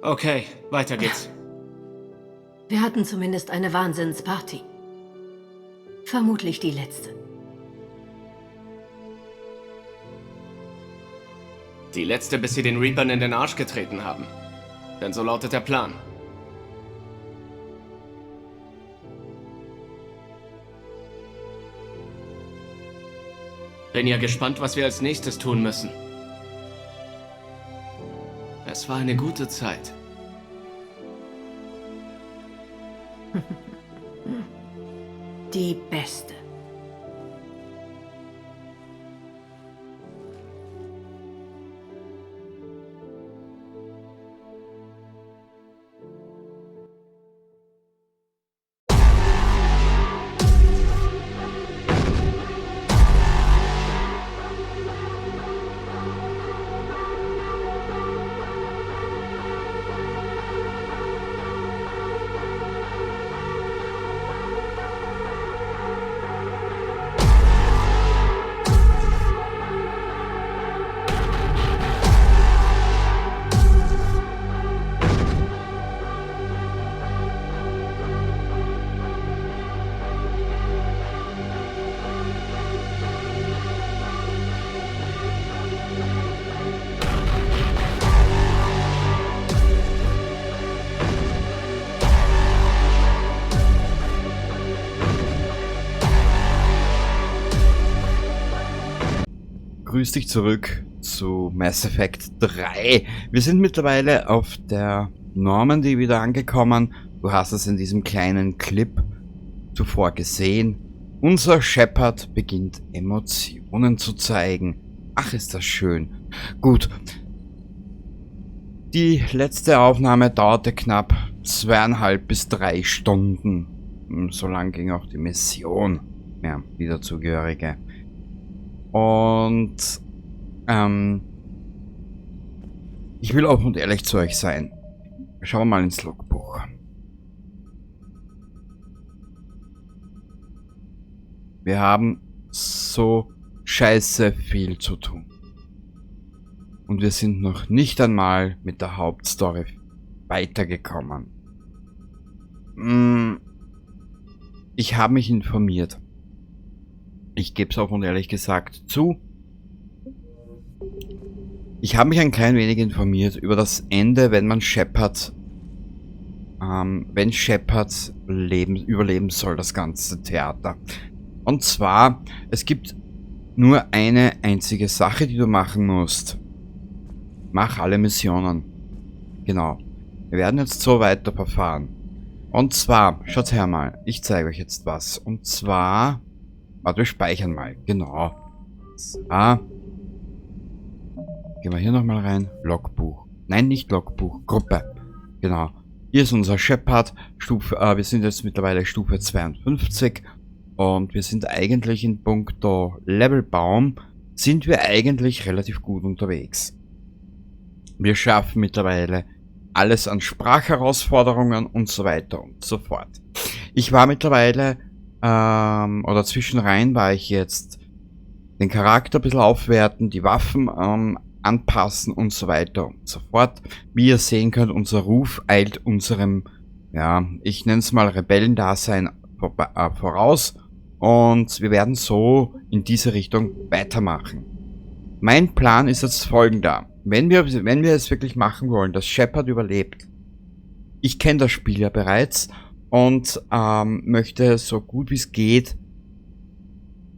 Okay, weiter geht's. Wir hatten zumindest eine Wahnsinnsparty. Vermutlich die letzte. Die letzte, bis sie den Reapern in den Arsch getreten haben. Denn so lautet der Plan. Bin ja gespannt, was wir als nächstes tun müssen. Es war eine gute Zeit. Die beste. Grüß dich zurück zu Mass Effect 3. Wir sind mittlerweile auf der Normandy wieder angekommen. Du hast es in diesem kleinen Clip zuvor gesehen. Unser Shepard beginnt Emotionen zu zeigen. Ach, ist das schön. Gut. Die letzte Aufnahme dauerte knapp 2,5 bis 3 Stunden. So lang ging auch die Mission. Ja, die dazugehörige. Und ich will offen und ehrlich zu euch sein. Schauen wir mal ins Logbuch. Wir haben so scheiße viel zu tun. Und wir sind noch nicht einmal mit der Hauptstory weitergekommen. Ich habe mich informiert. Ich gebe es auch und ehrlich gesagt zu. Ich habe mich ein klein wenig informiert über das Ende, wenn man wenn Shepard leben, überleben soll, das ganze Theater. Und zwar, es gibt nur eine einzige Sache, die du machen musst. Mach alle Missionen. Genau. Wir werden jetzt so weiter verfahren. Und zwar, schaut her mal, ich zeige euch jetzt was. Und zwar, warte, wir speichern mal. Genau. So. Gehen wir hier nochmal rein. Logbuch. Nein, nicht Logbuch. Gruppe. Genau. Hier ist unser Shepard. Wir sind jetzt mittlerweile Stufe 52. Und wir sind eigentlich in puncto Levelbaum, sind wir eigentlich relativ gut unterwegs. Wir schaffen mittlerweile alles an Sprachherausforderungen und so weiter und so fort. Ich war mittlerweile, oder zwischenrein war ich jetzt den Charakter ein bisschen aufwerten, die Waffen anpassen und so weiter und so fort. Wie ihr sehen könnt, unser Ruf eilt unserem, ja, ich nenn's mal Rebellendasein voraus. Und wir werden so in diese Richtung weitermachen. Mein Plan ist jetzt folgender. Wenn wir es wirklich machen wollen, dass Shepard überlebt, ich kenne das Spiel ja bereits und möchte so gut wie es geht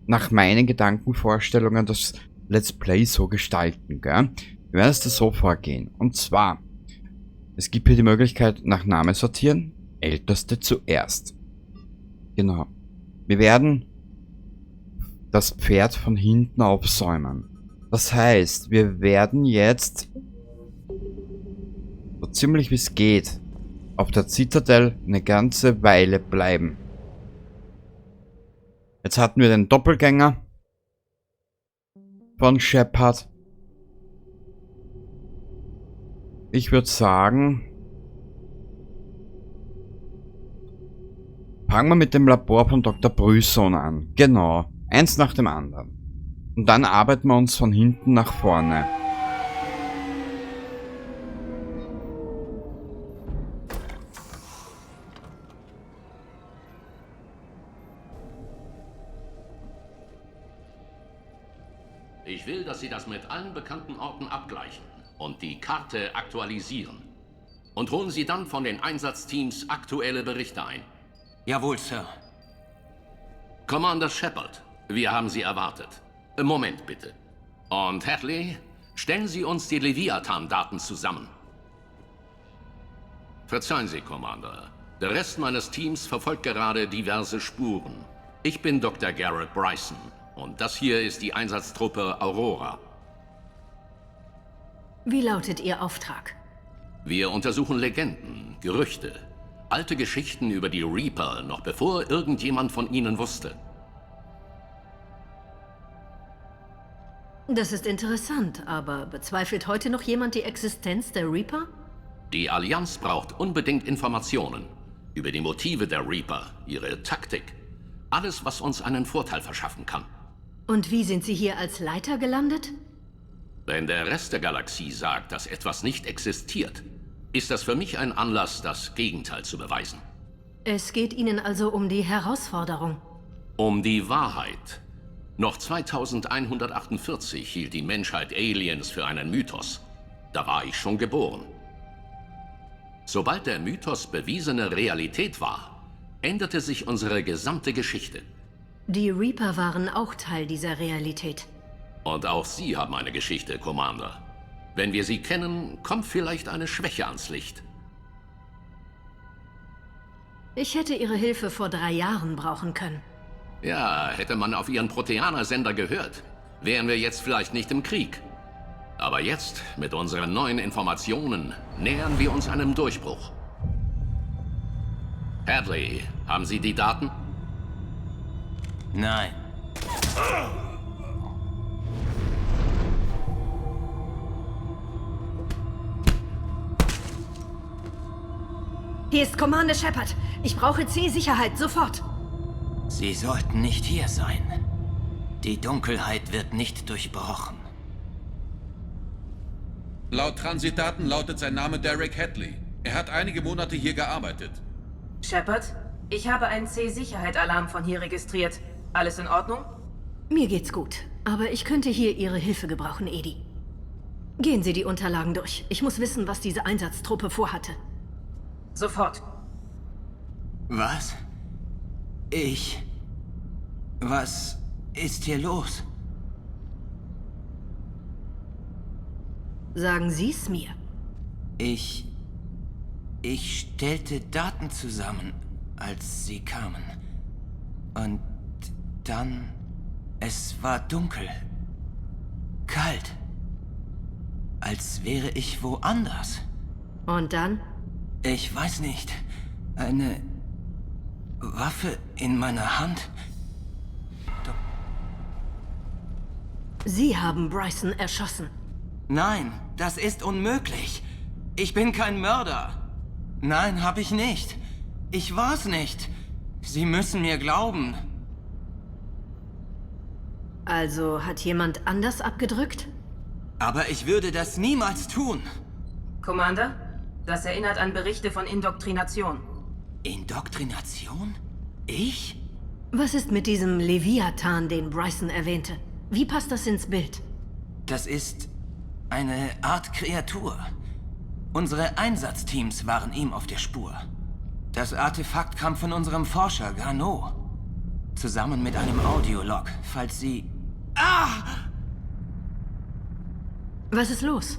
nach meinen Gedankenvorstellungen das Let's Play so gestalten. Gell? Wir werden es da so vorgehen. Und zwar, es gibt hier die Möglichkeit nach Name sortieren, Älteste zuerst. Genau. Wir werden das Pferd von hinten aufsäumen. Das heißt, wir werden jetzt so ziemlich wie es geht auf der Zitadelle eine ganze Weile bleiben. Jetzt hatten wir den Doppelgänger von Shepard. Ich würd sagen, fangen wir mit dem Labor von Doktor Bryson an. Genau, eins nach dem anderen. Und dann arbeiten wir uns von hinten nach vorne. dass Sie das mit allen bekannten Orten abgleichen und die Karte aktualisieren. Und holen Sie dann von den Einsatzteams aktuelle Berichte ein. Jawohl, Sir. Commander Shepard, wir haben Sie erwartet. Moment bitte. Und Hadley, stellen Sie uns die Leviathan-Daten zusammen. Verzeihen Sie, Commander. Der Rest meines Teams verfolgt gerade diverse Spuren. Ich bin Dr. Garrett Bryson und das hier ist die Einsatztruppe Aurora. Wie lautet Ihr Auftrag? Wir untersuchen Legenden, Gerüchte, alte Geschichten über die Reaper, noch bevor irgendjemand von ihnen wusste. Das ist interessant, aber bezweifelt heute noch jemand die Existenz der Reaper? Die Allianz braucht unbedingt Informationen über die Motive der Reaper, ihre Taktik. Alles, was uns einen Vorteil verschaffen kann. Und wie sind Sie hier als Leiter gelandet? Wenn der Rest der Galaxie sagt, dass etwas nicht existiert, ist das für mich ein Anlass, das Gegenteil zu beweisen. Es geht Ihnen also um die Herausforderung. Um die Wahrheit. Noch 2148 hielt die Menschheit Aliens für einen Mythos. Da war ich schon geboren. Sobald der Mythos bewiesene Realität war, änderte sich unsere gesamte Geschichte. Die Reaper waren auch Teil dieser Realität. Und auch Sie haben eine Geschichte, Commander. Wenn wir sie kennen, kommt vielleicht eine Schwäche ans Licht. Ich hätte Ihre Hilfe vor 3 Jahren brauchen können. Ja, hätte man auf Ihren Proteaner-Sender gehört, wären wir jetzt vielleicht nicht im Krieg. Aber jetzt, mit unseren neuen Informationen, nähern wir uns einem Durchbruch. Hadley, haben Sie die Daten? Nein. Hier ist Commander Shepard. Ich brauche C-Sicherheit, sofort. Sie sollten nicht hier sein. Die Dunkelheit wird nicht durchbrochen. Laut Transitdaten lautet sein Name Derek Hadley. Er hat einige Monate hier gearbeitet. Shepard, ich habe einen C-Sicherheit-Alarm von hier registriert. Alles in Ordnung? Mir geht's gut, aber ich könnte hier Ihre Hilfe gebrauchen, Edi. Gehen Sie die Unterlagen durch. Ich muss wissen, was diese Einsatztruppe vorhatte. Sofort. Was? Ich... Was ist hier los? Sagen Sie's mir. Ich stellte Daten zusammen, als sie kamen. Und dann... Es war dunkel. Kalt. Als wäre ich woanders. Und dann? Ich weiß nicht. Eine Waffe in meiner Hand? Sie haben Bryson erschossen. Nein, das ist unmöglich. Ich bin kein Mörder. Nein, hab ich nicht. Ich war's nicht. Sie müssen mir glauben. Also hat jemand anders abgedrückt? Aber ich würde das niemals tun. Commander, das erinnert an Berichte von Indoktrination. Indoktrination? Ich? Was ist mit diesem Leviathan, den Bryson erwähnte? Wie passt das ins Bild? Das ist eine Art Kreatur. Unsere Einsatzteams waren ihm auf der Spur. Das Artefakt kam von unserem Forscher, Garneau. Zusammen mit einem Audiolog, falls Sie... Ah! Was ist los?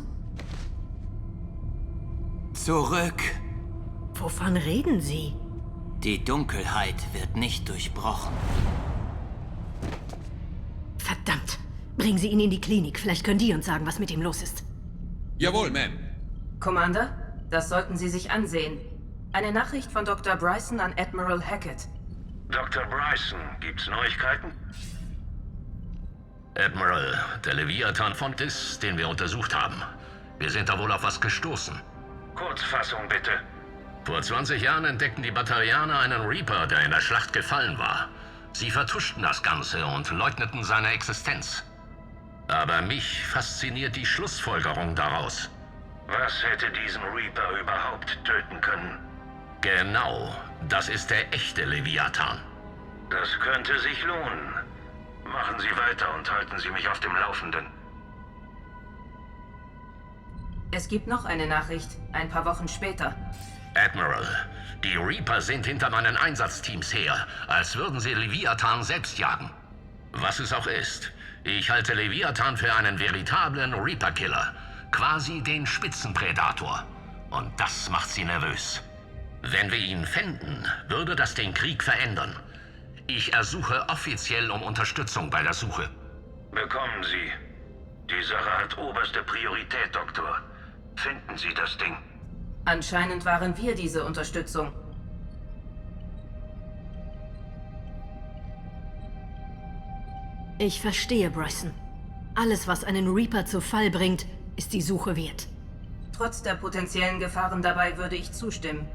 Zurück! Wovon reden Sie? Die Dunkelheit wird nicht durchbrochen. Verdammt! Bringen Sie ihn in die Klinik. Vielleicht können die uns sagen, was mit ihm los ist. Jawohl, Ma'am. Commander, das sollten Sie sich ansehen. Eine Nachricht von Dr. Bryson an Admiral Hackett. Dr. Bryson, gibt's Neuigkeiten? Admiral, der Leviathan von Dis, den wir untersucht haben. Wir sind da wohl auf was gestoßen. Kurzfassung bitte. Vor 20 Jahren entdeckten die Batarianer einen Reaper, der in der Schlacht gefallen war. Sie vertuschten das Ganze und leugneten seine Existenz. Aber mich fasziniert die Schlussfolgerung daraus. Was hätte diesen Reaper überhaupt töten können? Genau, das ist der echte Leviathan. Das könnte sich lohnen. Machen Sie weiter und halten Sie mich auf dem Laufenden. Es gibt noch eine Nachricht, ein paar Wochen später. Admiral, die Reaper sind hinter meinen Einsatzteams her, als würden sie Leviathan selbst jagen. Was es auch ist, ich halte Leviathan für einen veritablen Reaper-Killer. Quasi den Spitzenprädator. Und das macht sie nervös. Wenn wir ihn fänden, würde das den Krieg verändern. Ich ersuche offiziell um Unterstützung bei der Suche. Bekommen Sie. Die Sache hat oberste Priorität, Doktor. Finden Sie das Ding. Anscheinend waren wir diese Unterstützung. Ich verstehe, Bryson. Alles, was einen Reaper zu Fall bringt, ist die Suche wert. Trotz der potenziellen Gefahren dabei würde ich zustimmen.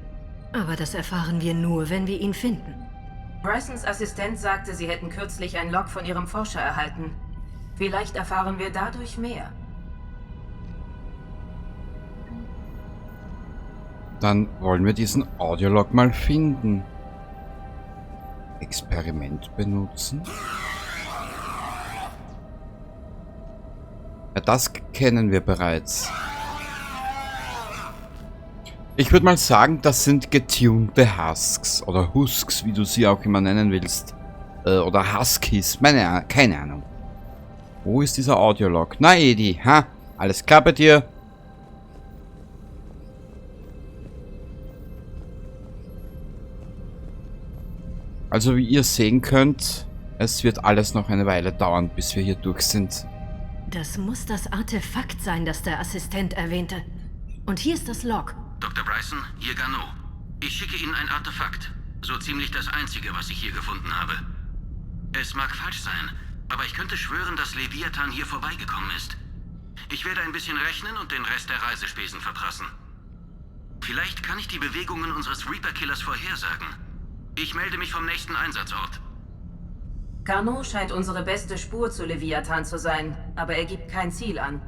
Aber das erfahren wir nur, wenn wir ihn finden. Brysons Assistent sagte, sie hätten kürzlich ein Log von ihrem Forscher erhalten. Vielleicht erfahren wir dadurch mehr. Dann wollen wir diesen Audiolog mal finden. Experiment benutzen. Ja, das kennen wir bereits. Ich würde mal sagen, das sind getunte Husks oder Husks, wie du sie auch immer nennen willst. Oder Huskies, keine Ahnung. Wo ist dieser Audiolog? Na, Edi, ha? Alles klar bei dir? Also wie ihr sehen könnt, es wird alles noch eine Weile dauern, bis wir hier durch sind. Das muss das Artefakt sein, das der Assistent erwähnte. Und hier ist das Log. Dr. Bryson, hier Garneau. Ich schicke Ihnen ein Artefakt. So ziemlich das einzige, was ich hier gefunden habe. Es mag falsch sein, aber ich könnte schwören, dass Leviathan hier vorbeigekommen ist. Ich werde ein bisschen rechnen und den Rest der Reisespesen verprassen. Vielleicht kann ich die Bewegungen unseres Reaper-Killers vorhersagen. Ich melde mich vom nächsten Einsatzort. Garneau scheint unsere beste Spur zu Leviathan zu sein, aber er gibt kein Ziel an.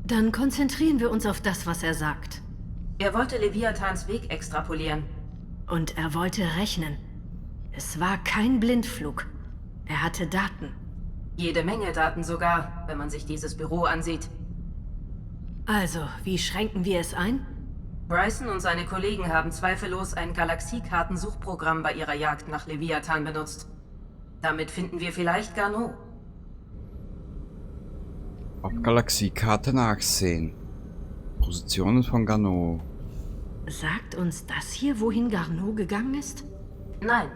Dann konzentrieren wir uns auf das, was er sagt. Er wollte Leviathans Weg extrapolieren. Und er wollte rechnen. Es war kein Blindflug. Er hatte Daten. Jede Menge Daten sogar, wenn man sich dieses Büro ansieht. Also, wie schränken wir es ein? Bryson und seine Kollegen haben zweifellos ein Galaxiekartensuchprogramm bei ihrer Jagd nach Leviathan benutzt. Damit finden wir vielleicht Garneau. Auf Galaxiekarte nachsehen. Positionen von Garneau. Sagt uns das hier, wohin Garneau gegangen ist? Nein.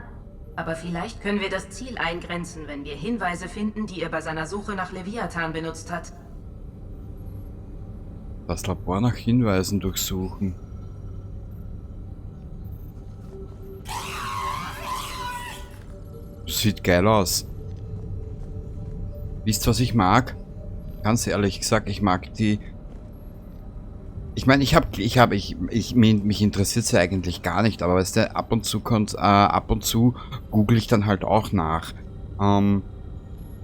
Aber vielleicht können wir das Ziel eingrenzen, wenn wir Hinweise finden, die er bei seiner Suche nach Leviathan benutzt hat. Das Labor nach Hinweisen durchsuchen. Sieht geil aus. Wisst ihr, was ich mag? Ganz ehrlich gesagt, ich mag die... Ich meine, mich interessiert's ja eigentlich gar nicht, aber weißt du, ab und zu kommt, ab und zu google ich dann halt auch nach.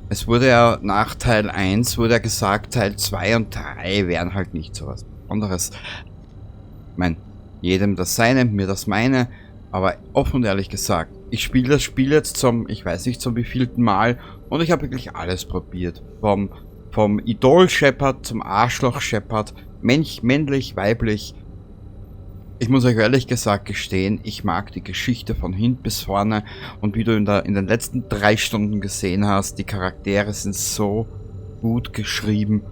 Es wurde ja nach Teil 1 wurde ja gesagt, Teil 2 und 3 wären halt nicht so was Besonderes. Ich mein, jedem das seine, mir das meine, aber offen und ehrlich gesagt, ich spiele das Spiel jetzt zum, ich weiß nicht zum wievielten Mal und ich habe wirklich alles probiert. Vom Idol Shepard zum Arschloch Shepard, männlich, weiblich. Ich muss euch ehrlich gesagt gestehen, ich mag die Geschichte von hinten bis vorne und wie du in den letzten 3 Stunden gesehen hast, die Charaktere sind so gut geschrieben.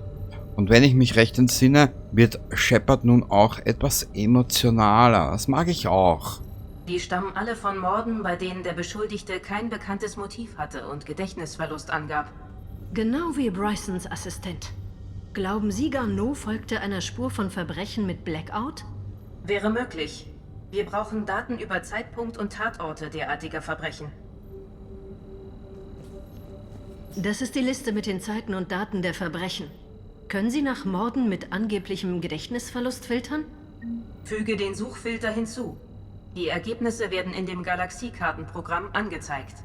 Und wenn ich mich recht entsinne, wird Shepard nun auch etwas emotionaler. Das mag ich auch. Die stammen alle von Morden, bei denen der Beschuldigte kein bekanntes Motiv hatte und Gedächtnisverlust angab. Genau wie Brysons Assistent. Glauben Sie, Garneau folgte einer Spur von Verbrechen mit Blackout? Wäre möglich. Wir brauchen Daten über Zeitpunkt und Tatorte derartiger Verbrechen. Das ist die Liste mit den Zeiten und Daten der Verbrechen. Können Sie nach Morden mit angeblichem Gedächtnisverlust filtern? Füge den Suchfilter hinzu. Die Ergebnisse werden in dem Galaxiekartenprogramm angezeigt.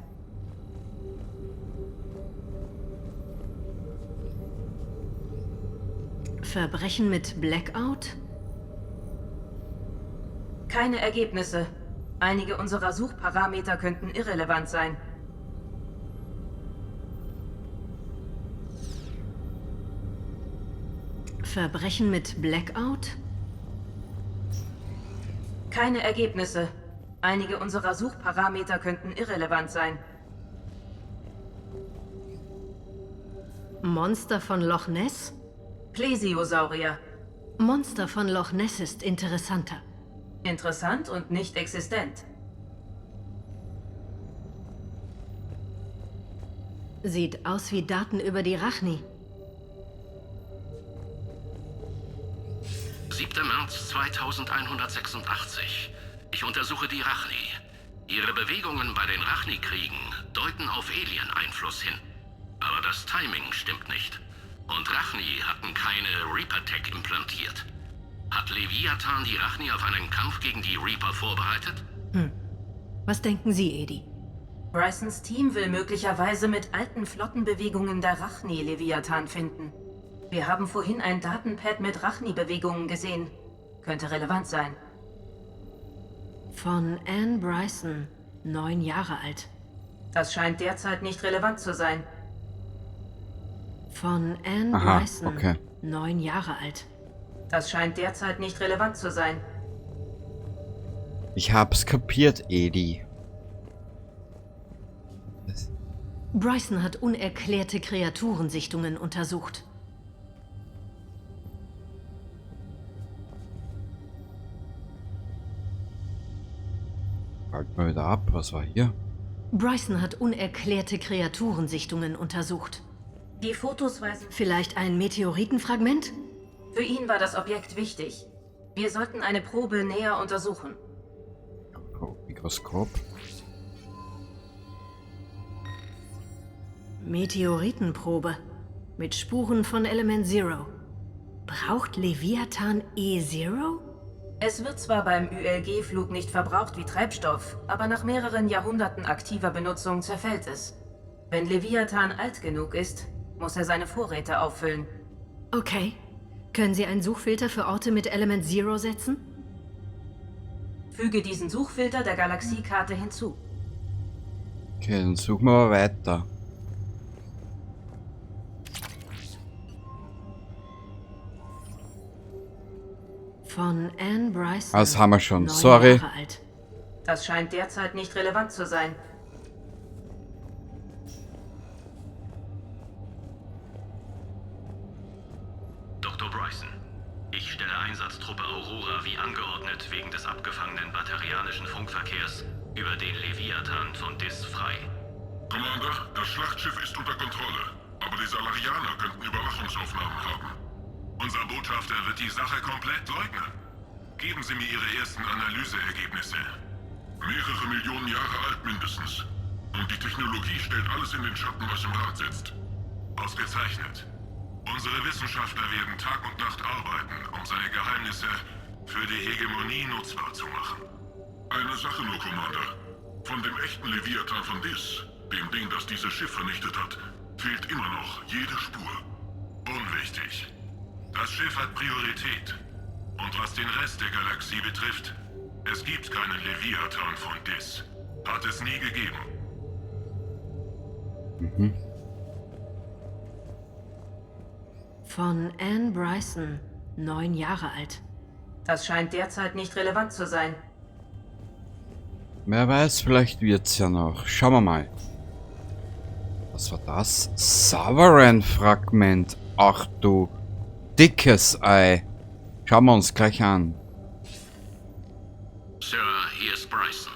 Verbrechen mit Blackout? Keine Ergebnisse. Einige unserer Suchparameter könnten irrelevant sein. Verbrechen mit Blackout? Keine Ergebnisse. Einige unserer Suchparameter könnten irrelevant sein. Monster von Loch Ness? Plesiosaurier. Monster von Loch Ness ist interessanter. Interessant und nicht existent. Sieht aus wie Daten über die Rachni. 7. März 2186. Ich untersuche die Rachni. Ihre Bewegungen bei den Rachni-Kriegen deuten auf Alien-Einfluss hin. Aber das Timing stimmt nicht. Und Rachni hatten keine Reaper-Tech implantiert. Hat Leviathan die Rachni auf einen Kampf gegen die Reaper vorbereitet? Was denken Sie, Edi? Brysons Team will möglicherweise mit alten Flottenbewegungen der Rachni Leviathan finden. Wir haben vorhin ein Datenpad mit Rachni-Bewegungen gesehen. Könnte relevant sein. Von Anne Bryson, 9 Jahre alt. Das scheint derzeit nicht relevant zu sein. Von Anne Aha, Bryson, okay. 9 Jahre alt. Das scheint derzeit nicht relevant zu sein. Ich hab's kapiert, Edi. Das- Bryson hat unerklärte Kreaturensichtungen untersucht. Halt mal wieder ab. Was war hier? Bryson hat unerklärte Kreaturensichtungen untersucht. Die Fotos weisen. Vielleicht ein Meteoritenfragment? Für ihn war das Objekt wichtig. Wir sollten eine Probe näher untersuchen. Oh, Mikroskop. Meteoritenprobe. Mit Spuren von Element Zero. Braucht Leviathan E-Zero? Es wird zwar beim ULG-Flug nicht verbraucht wie Treibstoff, aber nach mehreren Jahrhunderten aktiver Benutzung zerfällt es. Wenn Leviathan alt genug ist, muss er seine Vorräte auffüllen. Okay. Können Sie einen Suchfilter für Orte mit Element Zero setzen? Füge diesen Suchfilter der Galaxiekarte hinzu. Okay, dann suchen wir mal weiter. Von Anne Bryson. Das haben wir schon. 9 Sorry. Jahre alt. Das scheint derzeit nicht relevant zu sein. Dr. Bryson, ich stelle Einsatztruppe Aurora wie angeordnet wegen des abgefangenen batarianischen Funkverkehrs über den Leviathan von Dis frei. Commander, das Schlachtschiff ist unter Kontrolle, aber die Salarianer könnten Überwachungsaufnahmen haben. Unser Botschafter wird die Sache komplett leugnen. Geben Sie mir Ihre ersten Analyseergebnisse. Mehrere Millionen Jahre alt mindestens. Und die Technologie stellt alles in den Schatten, was im Rat sitzt. Ausgezeichnet. Unsere Wissenschaftler werden Tag und Nacht arbeiten, um seine Geheimnisse für die Hegemonie nutzbar zu machen. Eine Sache nur, Commander. Von dem echten Leviathan von Dis, dem Ding, das dieses Schiff vernichtet hat, fehlt immer noch jede Spur. Unwichtig. Das Schiff hat Priorität. Und was den Rest der Galaxie betrifft, es gibt keinen Leviathan von Dis. Hat es nie gegeben. Von Anne Bryson, 9 Jahre alt. Das scheint derzeit nicht relevant zu sein. Wer weiß, vielleicht wird's ja noch. Schauen wir mal. Was war das? Sovereign-Fragment. Ach du dickes Ei. Schauen wir uns gleich an. Sir, hier ist Bryson.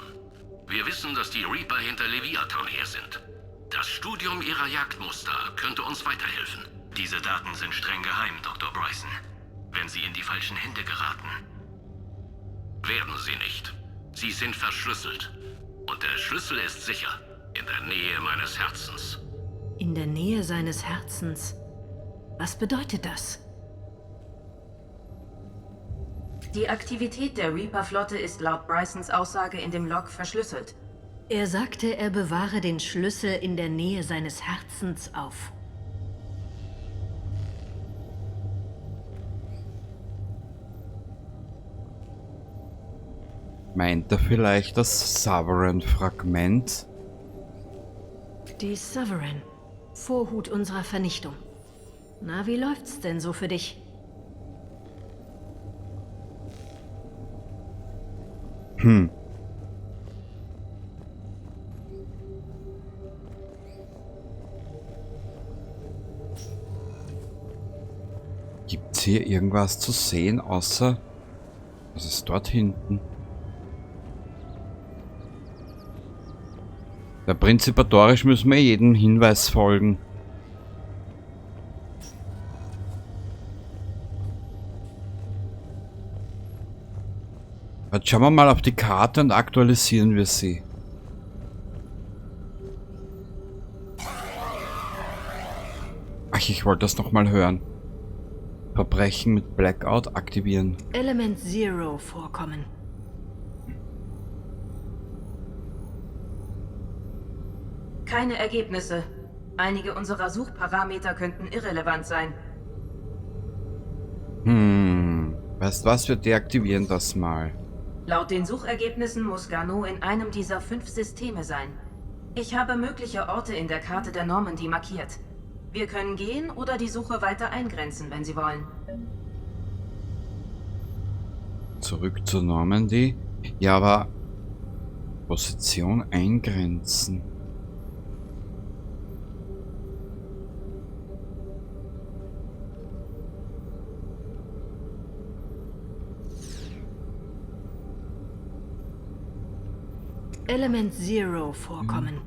Wir wissen, dass die Reaper hinter Leviathan her sind. Das Studium ihrer Jagdmuster könnte uns weiterhelfen. Diese Daten sind streng geheim, Dr. Bryson. Wenn sie in die falschen Hände geraten. Werden sie nicht. Sie sind verschlüsselt. Und der Schlüssel ist sicher. In der Nähe meines Herzens. In der Nähe seines Herzens. Was bedeutet das? Die Aktivität der Reaper-Flotte ist laut Brysons Aussage in dem Log verschlüsselt. Er sagte, er bewahre den Schlüssel in der Nähe seines Herzens auf. Meint er vielleicht das Sovereign-Fragment? Die Sovereign. Vorhut unserer Vernichtung. Na, wie läuft's denn so für dich? Gibt's hier irgendwas zu sehen, außer... Was ist dort hinten? Ja, prinzipatorisch müssen wir jedem Hinweis folgen. Jetzt schauen wir mal auf die Karte und aktualisieren wir sie. Ach, ich wollte das nochmal hören. Verbrechen mit Blackout aktivieren. Element Zero vorkommen. Keine Ergebnisse. Einige unserer Suchparameter könnten irrelevant sein. Weißt was, wir deaktivieren das mal. Laut den Suchergebnissen muss Garneau in einem dieser 5 Systeme sein. Ich habe mögliche Orte in der Karte der Normandy markiert. Wir können gehen oder die Suche weiter eingrenzen, wenn Sie wollen. Zurück zur Normandy. Ja, aber Position eingrenzen. Element Zero vorkommen.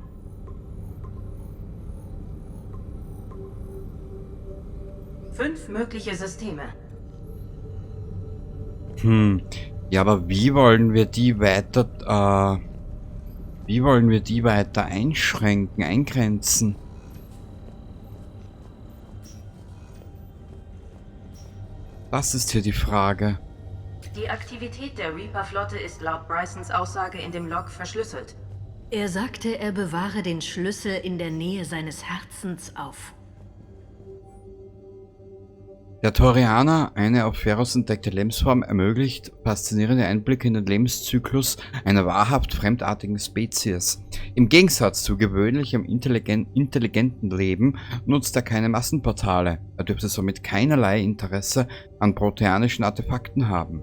5 mögliche Systeme. Ja, aber wie wollen wir die weiter, wie wollen wir die weiter einschränken, eingrenzen? Das ist hier die Frage. Die Aktivität der Reaper-Flotte ist laut Brysons Aussage in dem Log verschlüsselt. Er sagte, er bewahre den Schlüssel in der Nähe seines Herzens auf. Der Turianer, eine auf Feros entdeckte Lebensform, ermöglicht faszinierende Einblicke in den Lebenszyklus einer wahrhaft fremdartigen Spezies. Im Gegensatz zu gewöhnlichem intelligenten Leben nutzt er keine Massenportale. Er dürfte somit keinerlei Interesse an proteanischen Artefakten haben.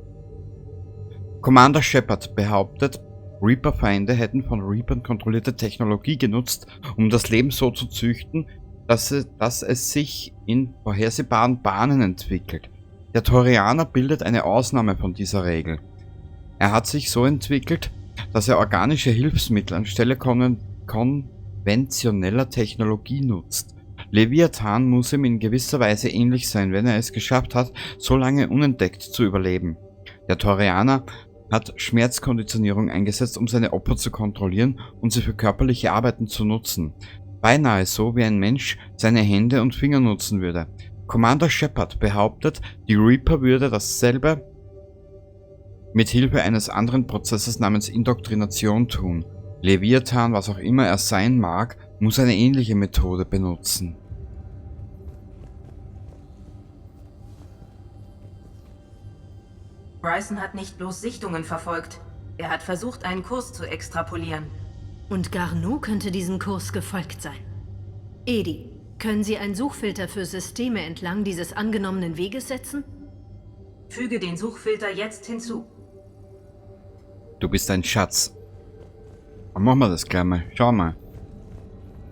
Commander Shepard behauptet, Reaper-Feinde hätten von Reapern kontrollierte Technologie genutzt, um das Leben so zu züchten, dass es sich in vorhersehbaren Bahnen entwickelt. Der Turianer bildet eine Ausnahme von dieser Regel. Er hat sich so entwickelt, dass er organische Hilfsmittel anstelle konventioneller Technologie nutzt. Leviathan muss ihm in gewisser Weise ähnlich sein, wenn er es geschafft hat, so lange unentdeckt zu überleben. Der Turianer hat Schmerzkonditionierung eingesetzt, um seine Opfer zu kontrollieren und sie für körperliche Arbeiten zu nutzen. Beinahe so, wie ein Mensch seine Hände und Finger nutzen würde. Commander Shepard behauptet, die Reaper würde dasselbe mit Hilfe eines anderen Prozesses namens Indoktrination tun. Leviathan, was auch immer er sein mag, muss eine ähnliche Methode benutzen. Bryson hat nicht bloß Sichtungen verfolgt. Er hat versucht, einen Kurs zu extrapolieren. Und Garneau könnte diesem Kurs gefolgt sein. EDI, können Sie einen Suchfilter für Systeme entlang dieses angenommenen Weges setzen? Füge den Suchfilter jetzt hinzu. Du bist ein Schatz. Dann machen wir das gleich mal. Schau mal.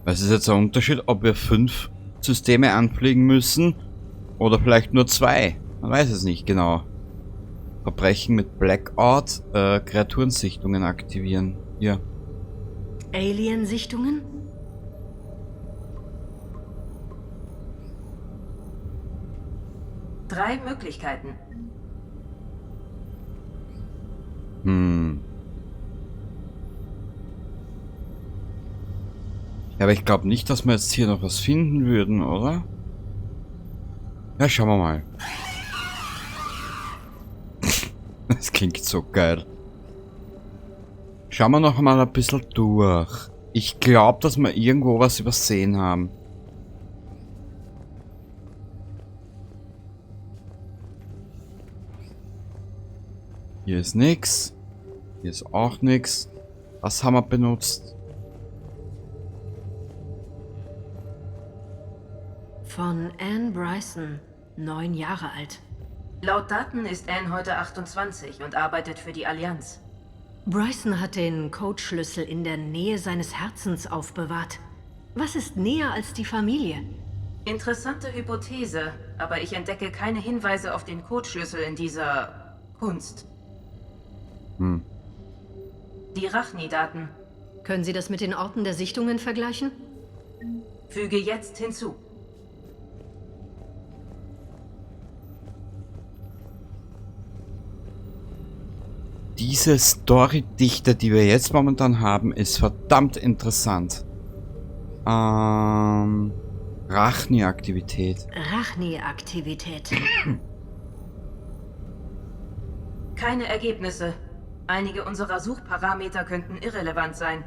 Was ist jetzt der Unterschied, ob wir 5 Systeme anfliegen müssen oder vielleicht nur 2? Man weiß es nicht genau. Verbrechen mit Blackout, Kreaturensichtungen aktivieren. Hier. Alien-Sichtungen? 3 Möglichkeiten. Ja, aber ich glaub nicht, dass wir jetzt hier noch was finden würden, oder? Ja, schauen wir mal. Das klingt so geil. Schauen wir noch mal ein bisschen durch. Ich glaub, dass wir irgendwo was übersehen haben. Hier ist nix. Hier ist auch nix. Das haben wir benutzt. Von Anne Bryson, 9 Jahre alt. Laut Daten ist Anne heute 28 und arbeitet für die Allianz. Bryson hat den Codeschlüssel in der Nähe seines Herzens aufbewahrt. Was ist näher als die Familie? Interessante Hypothese, aber ich entdecke keine Hinweise auf den Codeschlüssel in dieser Kunst. Hm. Die Rachni-Daten. Können Sie das mit den Orten der Sichtungen vergleichen? Füge jetzt hinzu. Diese Storydichte, die wir jetzt momentan haben, ist verdammt interessant. Rachni-Aktivität. Rachni-Aktivität. Keine Ergebnisse. Einige unserer Suchparameter könnten irrelevant sein.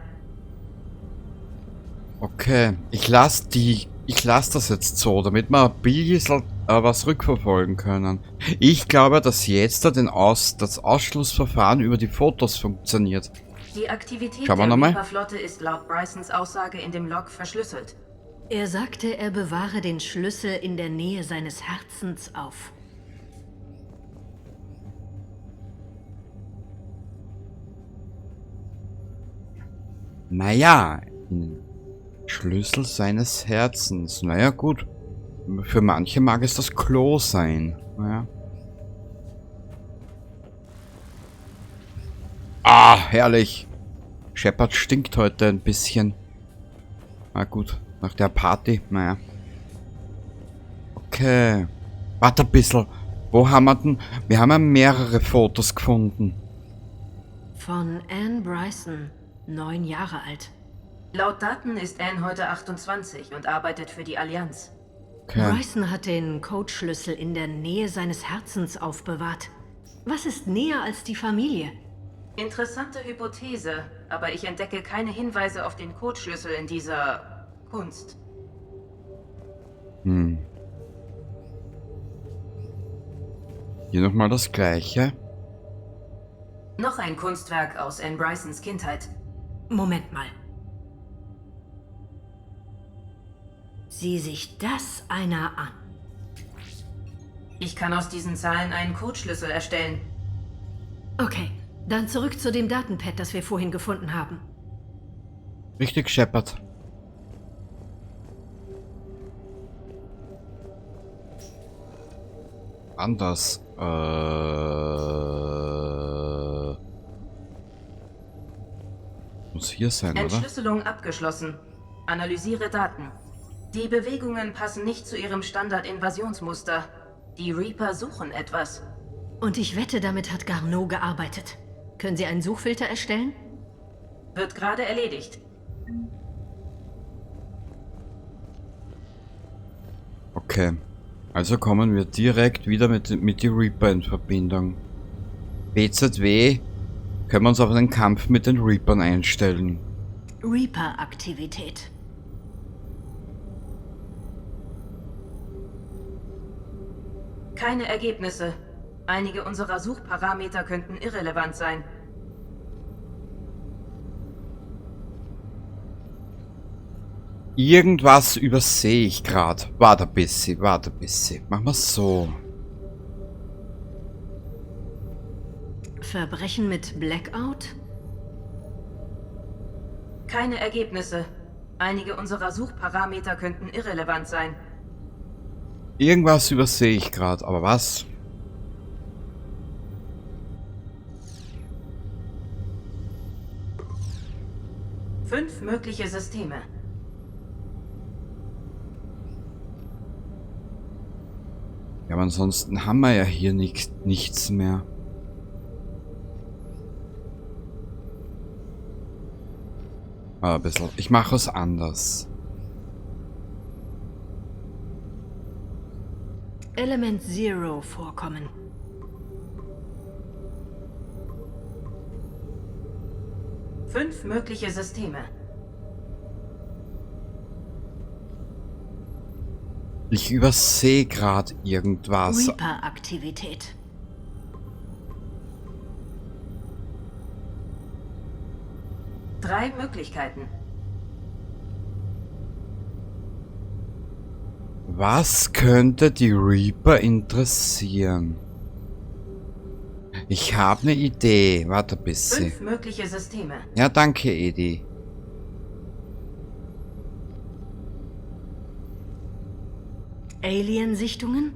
Okay, ich lass das jetzt so, damit wir ein bisschen was rückverfolgen können. Ich glaube, dass jetzt da das Ausschlussverfahren über die Fotos funktioniert. Die Aktivität Schauen wir der nochmal. Reaper-Flotte ist laut Brysons Aussage in dem Log verschlüsselt. Er sagte, er bewahre den Schlüssel in der Nähe seines Herzens auf. Naja, Schlüssel seines Herzens. Naja, gut. Für manche mag es das Klo sein. Naja. Ah, herrlich. Shepard stinkt heute ein bisschen. Na gut, nach der Party. Naja. Okay. Warte ein bisschen. Wo haben wir denn? Wir haben ja mehrere Fotos gefunden. Von Anne Bryson, 9 Jahre alt. Laut Daten ist Anne heute 28 und arbeitet für die Allianz. Okay. Bryson hat den Codeschlüssel in der Nähe seines Herzens aufbewahrt. Was ist näher als die Familie? Interessante Hypothese, aber ich entdecke keine Hinweise auf den Codeschlüssel in dieser Kunst. Hm. Hier nochmal das Gleiche. Noch ein Kunstwerk aus Anne Brysons Kindheit. Moment mal. Sieh sich das einer an. Ich kann aus diesen Zahlen einen Codeschlüssel erstellen. Okay, dann zurück zu dem Datenpad, das wir vorhin gefunden haben. Richtig, Shepard. Anders. Muss hier sein, oder? Entschlüsselung abgeschlossen. Analysiere Daten. Die Bewegungen passen nicht zu ihrem Standard-Invasionsmuster. Die Reaper suchen etwas. Und ich wette, damit hat Garneau gearbeitet. Können Sie einen Suchfilter erstellen? Wird gerade erledigt. Okay. Also kommen wir direkt wieder mit die Reaper in Verbindung. BZW können wir uns auf einen Kampf mit den Reapern einstellen. Reaper-Aktivität. Keine Ergebnisse. Einige unserer Suchparameter könnten irrelevant sein. Irgendwas übersehe ich grad. Warte ein bisschen, warte ein bisschen. Machen wir so. Verbrechen mit Blackout? Keine Ergebnisse. Einige unserer Suchparameter könnten irrelevant sein. Irgendwas übersehe ich grad, aber was? 5 mögliche Systeme. Ja, aber ansonsten haben wir ja hier nichts mehr. Ah, ein bisschen. Ich mache es anders. Element Zero vorkommen. 5 mögliche Systeme. Ich übersehe grad irgendwas. Reaper-Aktivität. 3 Möglichkeiten. Was könnte die Reaper interessieren? Ich habe eine Idee. Warte ein bisschen. 5 mögliche Systeme. Ja, danke, Edi. Alien-Sichtungen?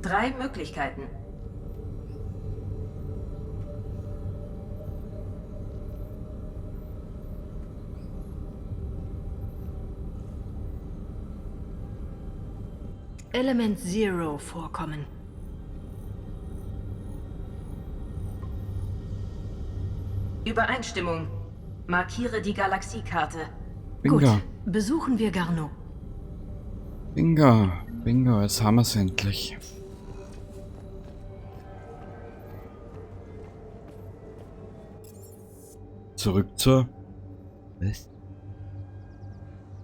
Drei Möglichkeiten. Element Zero vorkommen. Übereinstimmung. Markiere die Galaxiekarte. Bingo. Gut, besuchen wir Garneau. Bingo, bingo, jetzt haben wir's endlich. Zurück zur... Was?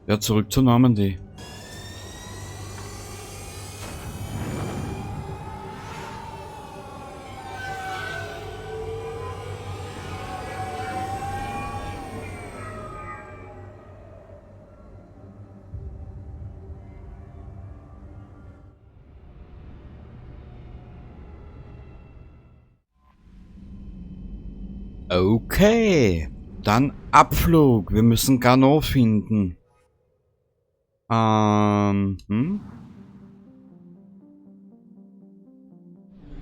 Ja, zurück zur Normandy. Okay, dann Abflug. Wir müssen Garneau finden.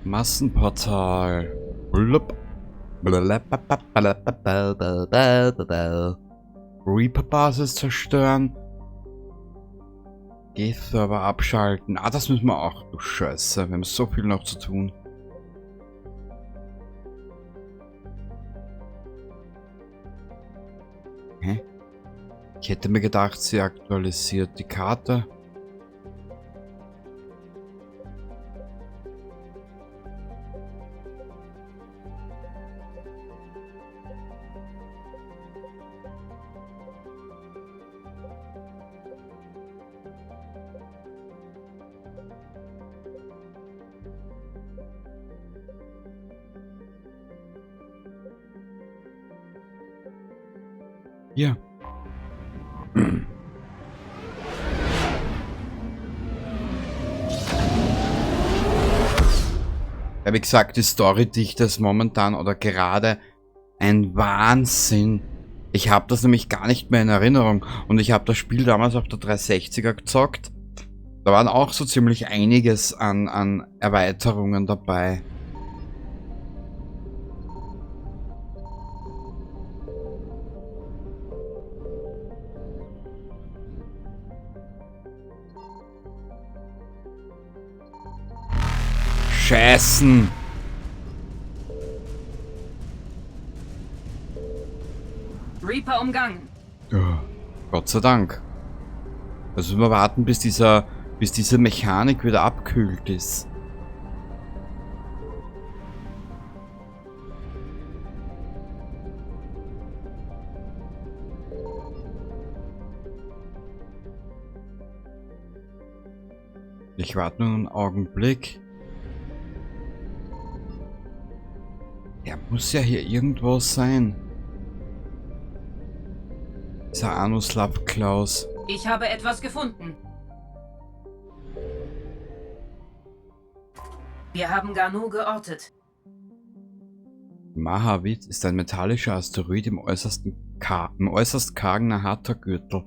Massenportal. Blub. Reaper-Basis zerstören. Geth-Server abschalten. Ah, das müssen wir auch. Du Scheiße, wir haben so viel noch zu tun. Hä? Ich hätte mir gedacht, sie aktualisiert die Karte. Hier. Ja, wie gesagt, die Storydichte ist momentan oder gerade ein Wahnsinn. Ich hab das nämlich gar nicht mehr in Erinnerung. Und ich hab das Spiel damals auf der 360er gezockt. Da waren auch so ziemlich einiges an Erweiterungen dabei. Scheißen! Reaper umgangen. Ja, Gott sei Dank. Also wir warten, bis diese Mechanik wieder abkühlt ist. Ich warte nur einen Augenblick. Er muss ja hier irgendwo sein. Dieser Anuslav Klaus. Ich habe etwas gefunden. Wir haben Garneau geortet. Mahavit ist ein metallischer Asteroid im äußerst kargen Nahata-Gürtel.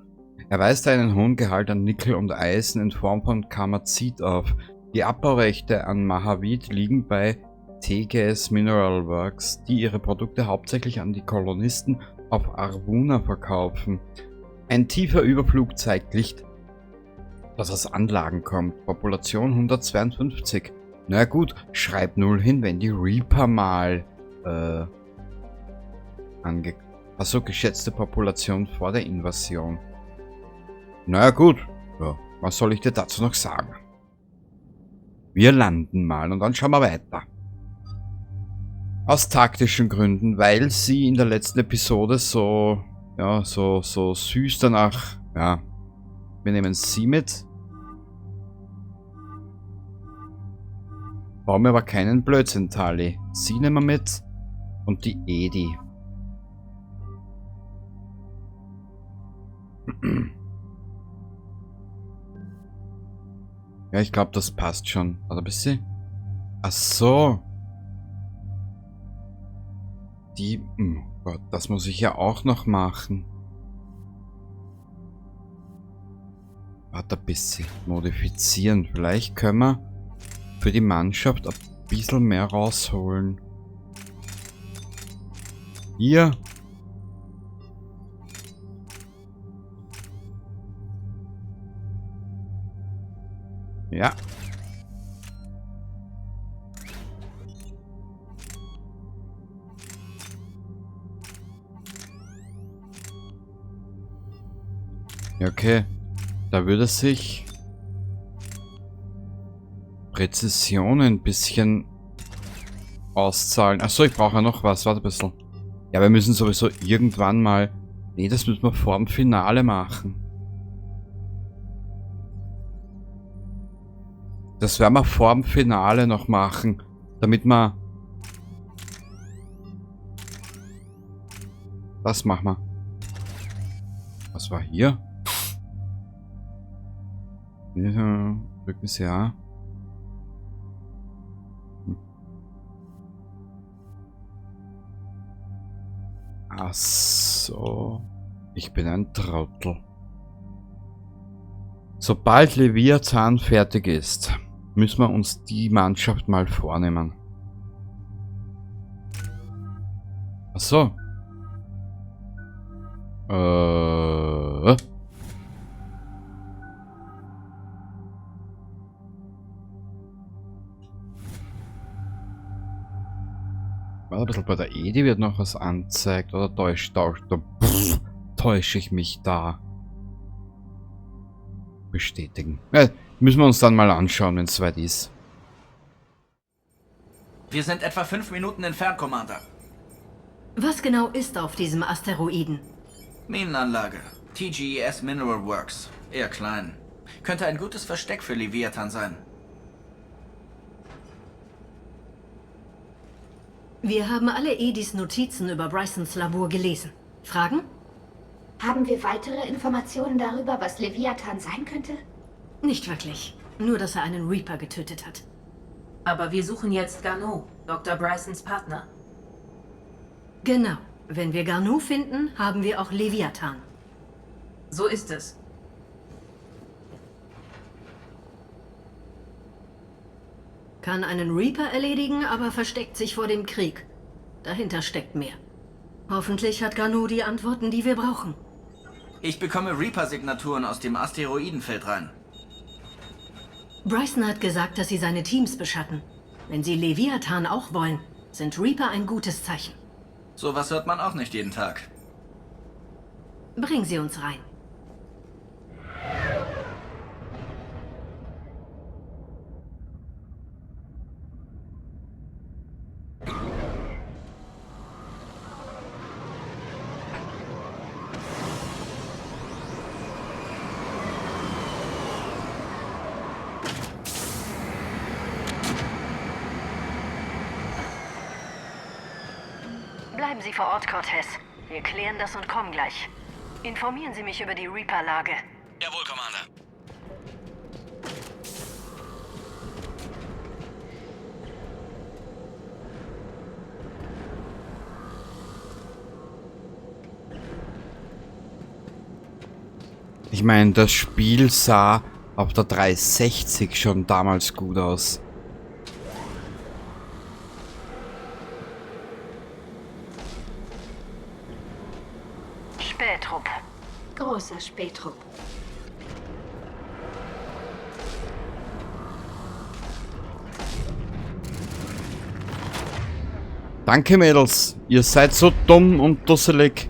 Er weist einen hohen Gehalt an Nickel und Eisen in Form von Kamazit auf. Die Abbaurechte an Mahavit liegen bei TGS Mineral Works, die ihre Produkte hauptsächlich an die Kolonisten auf Arvuna verkaufen. Ein tiefer Überflug zeigt Licht, das aus Anlagen kommt. Population 152. Na gut, schreib 0 hin, wenn die Reaper mal ange-, also geschätzte Population vor der Invasion. Na gut, ja, was soll ich dir dazu noch sagen? Wir landen mal und dann schauen wir weiter. Aus taktischen Gründen, weil sie in der letzten Episode so süß danach, ja, wir nehmen sie mit. Bauen wir aber keinen Blödsinn, Tali. Sie nehmen wir mit und die Edi. Ja, ich glaube, das passt schon. Warte ein bisschen. Ach so. Die... Oh Gott, das muss ich ja auch noch machen. Warte ein bisschen. Modifizieren. Vielleicht können wir für die Mannschaft ein bisschen mehr rausholen. Hier. Ja. Ja, okay. Da würde sich Präzision ein bisschen auszahlen. Achso, ich brauche ja noch was. Warte ein bisschen. Ja, wir müssen sowieso irgendwann mal... Nee, das müssen wir vor dem Finale machen. Das werden wir vor dem Finale noch machen, damit wir... Das machen wir. Was war hier? Ja, drücken Sie A. Ach so. Ich bin ein Trottel. Sobald Leviathan fertig ist, müssen wir uns die Mannschaft mal vornehmen. Ach so. Warte ein bisschen, bei der EDI wird noch was angezeigt, oder täusche ich mich da? Bestätigen. Ja, müssen wir uns dann mal anschauen, wenn es soweit ist. Wir sind etwa 5 Minuten entfernt, Commander. Was genau ist auf diesem Asteroiden? Minenanlage. TGES Mineral Works. Eher klein. Könnte ein gutes Versteck für Leviathan sein. Wir haben alle EDIs Notizen über Brysons Labor gelesen. Fragen? Haben wir weitere Informationen darüber, was Leviathan sein könnte? Nicht wirklich. Nur, dass er einen Reaper getötet hat. Aber wir suchen jetzt Garneau, Dr. Brysons Partner. Genau. Wenn wir Garneau finden, haben wir auch Leviathan. So ist es. Kann einen Reaper erledigen, aber versteckt sich vor dem Krieg. Dahinter steckt mehr. Hoffentlich hat Garneau die Antworten, die wir brauchen. Ich bekomme Reaper-Signaturen aus dem Asteroidenfeld rein. Bryson hat gesagt, dass sie seine Teams beschatten. Wenn sie Leviathan auch wollen, sind Reaper ein gutes Zeichen. Sowas hört man auch nicht jeden Tag. Bring sie uns rein. Bleiben Sie vor Ort, Cortez. Wir klären das und kommen gleich. Informieren Sie mich über die Reaper-Lage. Jawohl, Commander. Ich meine, das Spiel sah auf der 360 schon damals gut aus. Spähtrupp. Großer Spähtrupp. Danke, Mädels. Ihr seid so dumm und dusselig.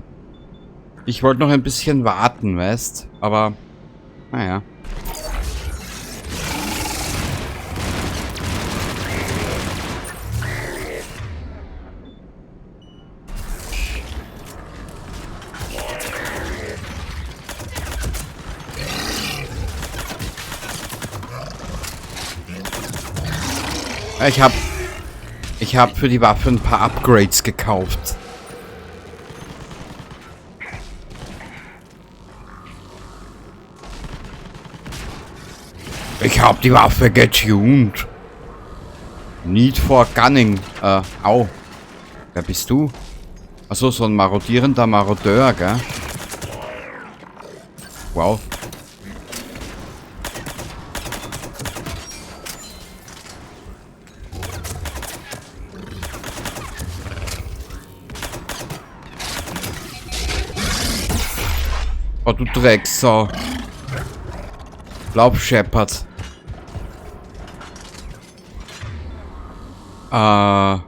Ich wollte noch ein bisschen warten, weißt? Aber, naja. Ich hab für die Waffe ein paar Upgrades gekauft. Ich hab die Waffe getuned. Need for Gunning. Au. Wer bist du? Achso, so ein marodierender Marodeur, gell? Wow. Oh, du Drecksau. Lauf, Shepard. Ja,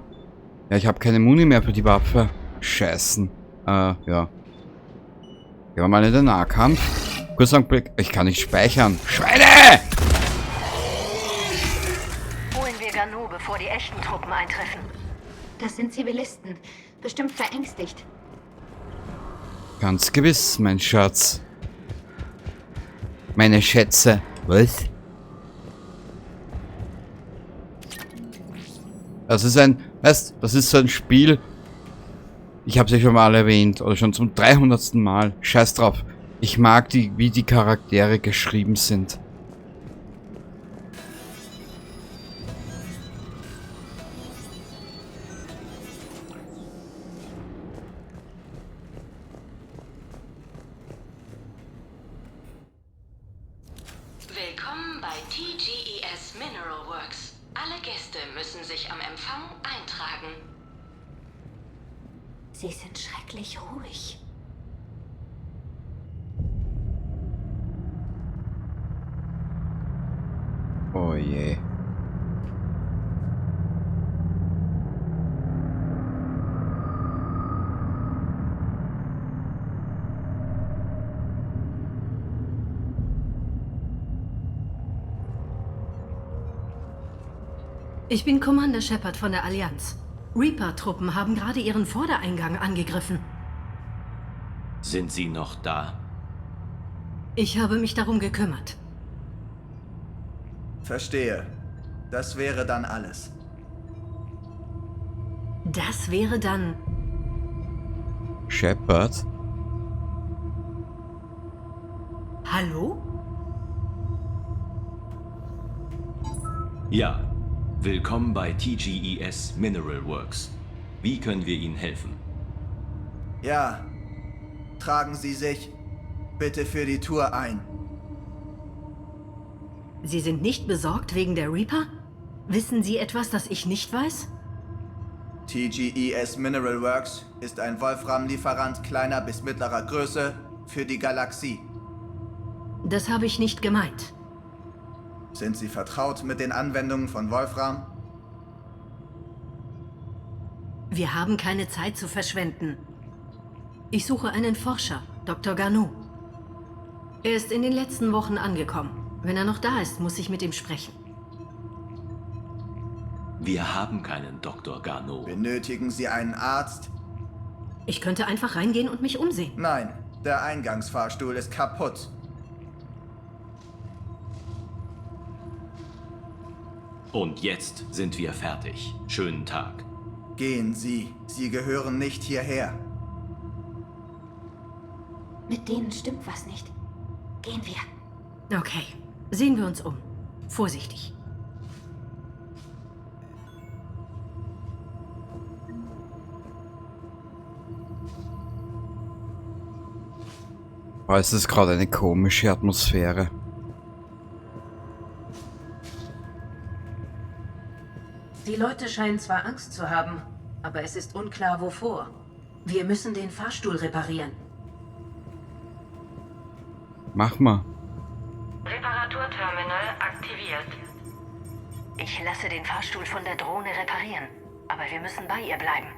ich habe keine Muni mehr für die Waffe. Scheißen. Ja. Gehen wir mal in den Nahkampf. Kurzer Blick. Ich kann nicht speichern. Schweine! Holen wir Garneau, bevor die echten Truppen eintreffen. Das sind Zivilisten. Bestimmt verängstigt. Ganz gewiss, mein Schatz. Meine Schätze. Was? Das ist ein, weißt, das ist so ein Spiel. Ich hab's ja schon mal erwähnt, oder schon zum 300. Mal. Scheiß drauf. Ich mag die, wie die Charaktere geschrieben sind. Willkommen bei TGES Mineral Works. Alle Gäste müssen sich am Empfang eintragen. Sie sind schrecklich ruhig. Oh je. Ich bin Commander Shepard von der Allianz. Reaper-Truppen haben gerade ihren Vordereingang angegriffen. Sind Sie noch da? Ich habe mich darum gekümmert. Verstehe. Das wäre dann alles. Das wäre dann... Shepard? Hallo? Ja. Willkommen bei TGES Mineral Works. Wie können wir Ihnen helfen? Ja. Tragen Sie sich bitte für die Tour ein. Sie sind nicht besorgt wegen der Reaper? Wissen Sie etwas, das ich nicht weiß? TGES Mineral Works ist ein Wolfram-Lieferant kleiner bis mittlerer Größe für die Galaxie. Das habe ich nicht gemeint. Sind Sie vertraut mit den Anwendungen von Wolfram? Wir haben keine Zeit zu verschwenden. Ich suche einen Forscher, Dr. Garneau. Er ist in den letzten Wochen angekommen. Wenn er noch da ist, muss ich mit ihm sprechen. Wir haben keinen Dr. Garneau. Benötigen Sie einen Arzt? Ich könnte einfach reingehen und mich umsehen. Nein, der Eingangsfahrstuhl ist kaputt. Und jetzt sind wir fertig. Schönen Tag. Gehen Sie. Sie gehören nicht hierher. Mit denen stimmt was nicht. Gehen wir. Okay. Sehen wir uns um. Vorsichtig. Oh, es ist gerade eine komische Atmosphäre. Die Leute scheinen zwar Angst zu haben, aber es ist unklar, wovor. Wir müssen den Fahrstuhl reparieren. Mach mal. Reparaturterminal aktiviert. Ich lasse den Fahrstuhl von der Drohne reparieren, aber wir müssen bei ihr bleiben.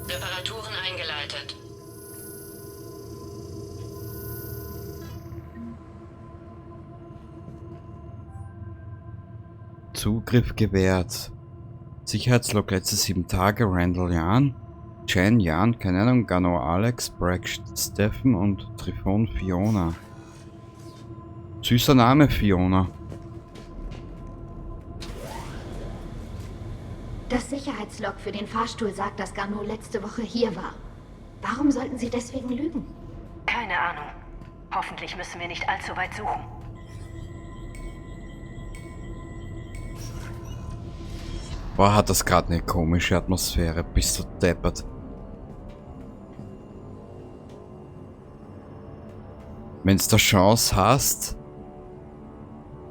Reparaturen eingeleitet. Zugriff gewährt. Sicherheitslog letzte 7 Tage, Randall Jan, Chen Jan, keine Ahnung, Garneau Alex, Bragg Stephen und Trifon Fiona. Süßer Name, Fiona. Das Das Sicherheitslog für den Fahrstuhl sagt, dass Garneau letzte Woche hier war. Warum sollten sie deswegen lügen? Keine Ahnung. Hoffentlich müssen wir nicht allzu weit suchen. Boah, hat das gerade eine komische Atmosphäre. Bist du deppert. Wenn du da Chance hast,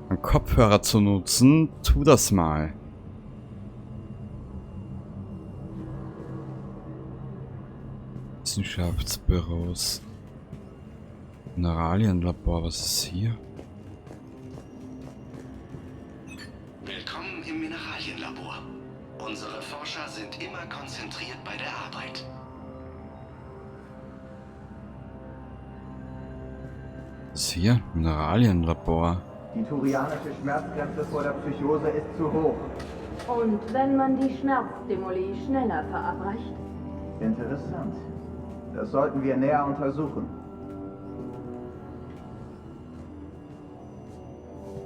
einen Kopfhörer zu nutzen, tu das mal. Wissenschaftsbüros. Mineralienlabor, was ist hier? Willkommen im Mineralienlabor. Unsere Forscher sind immer konzentriert bei der Arbeit. Was ist hier? Mineralienlabor. Die turianische Schmerzgrenze vor der Psychose ist zu hoch. Und wenn man die Schmerzstimuli schneller verabreicht? Interessant. Das sollten wir näher untersuchen.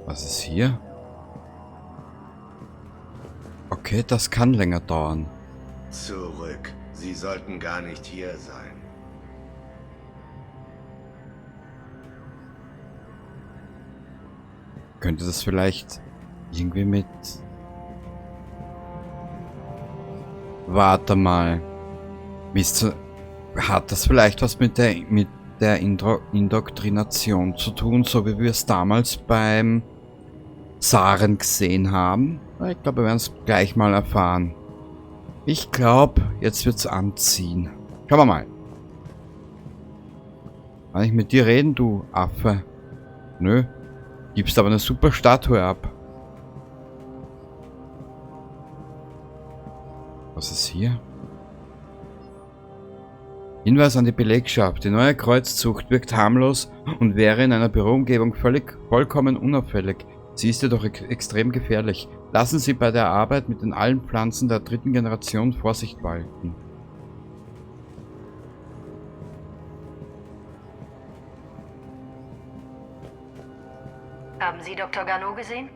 Was ist hier? Okay, das kann länger dauern. Zurück. Sie sollten gar nicht hier sein. Könnte das vielleicht irgendwie mit... Warte mal. Hat das vielleicht was mit der Indoktrination zu tun, so wie wir es damals beim Saren gesehen haben? Ich glaube, wir werden es gleich mal erfahren. Ich glaube, jetzt wird's anziehen. Schauen wir mal. Kann ich mit dir reden, du Affe? Nö. Gibst aber eine super Statue ab. Was ist hier? Hinweis an die Belegschaft. Die neue Kreuzzucht wirkt harmlos und wäre in einer Büroumgebung vollkommen unauffällig. Sie ist jedoch extrem gefährlich. Lassen Sie bei der Arbeit mit den allen Pflanzen der dritten Generation Vorsicht walten. Haben Sie Dr. Garneau gesehen?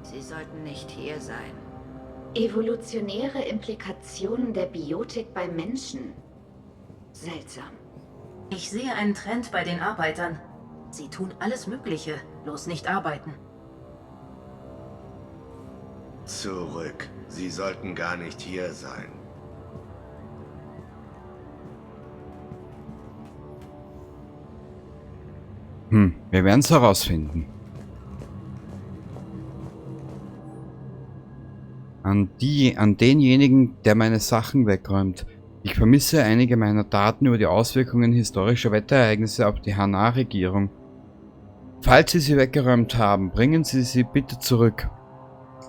Sie sollten nicht hier sein. Evolutionäre Implikationen der Biotik beim Menschen. Seltsam. Ich sehe einen Trend bei den Arbeitern. Sie tun alles Mögliche, bloß nicht arbeiten. Zurück. Sie sollten gar nicht hier sein. Wir werden es herausfinden. An denjenigen, der meine Sachen wegräumt. Ich vermisse einige meiner Daten über die Auswirkungen historischer Wetterereignisse auf die Hanar-Regierung. Falls Sie sie weggeräumt haben, bringen Sie sie bitte zurück.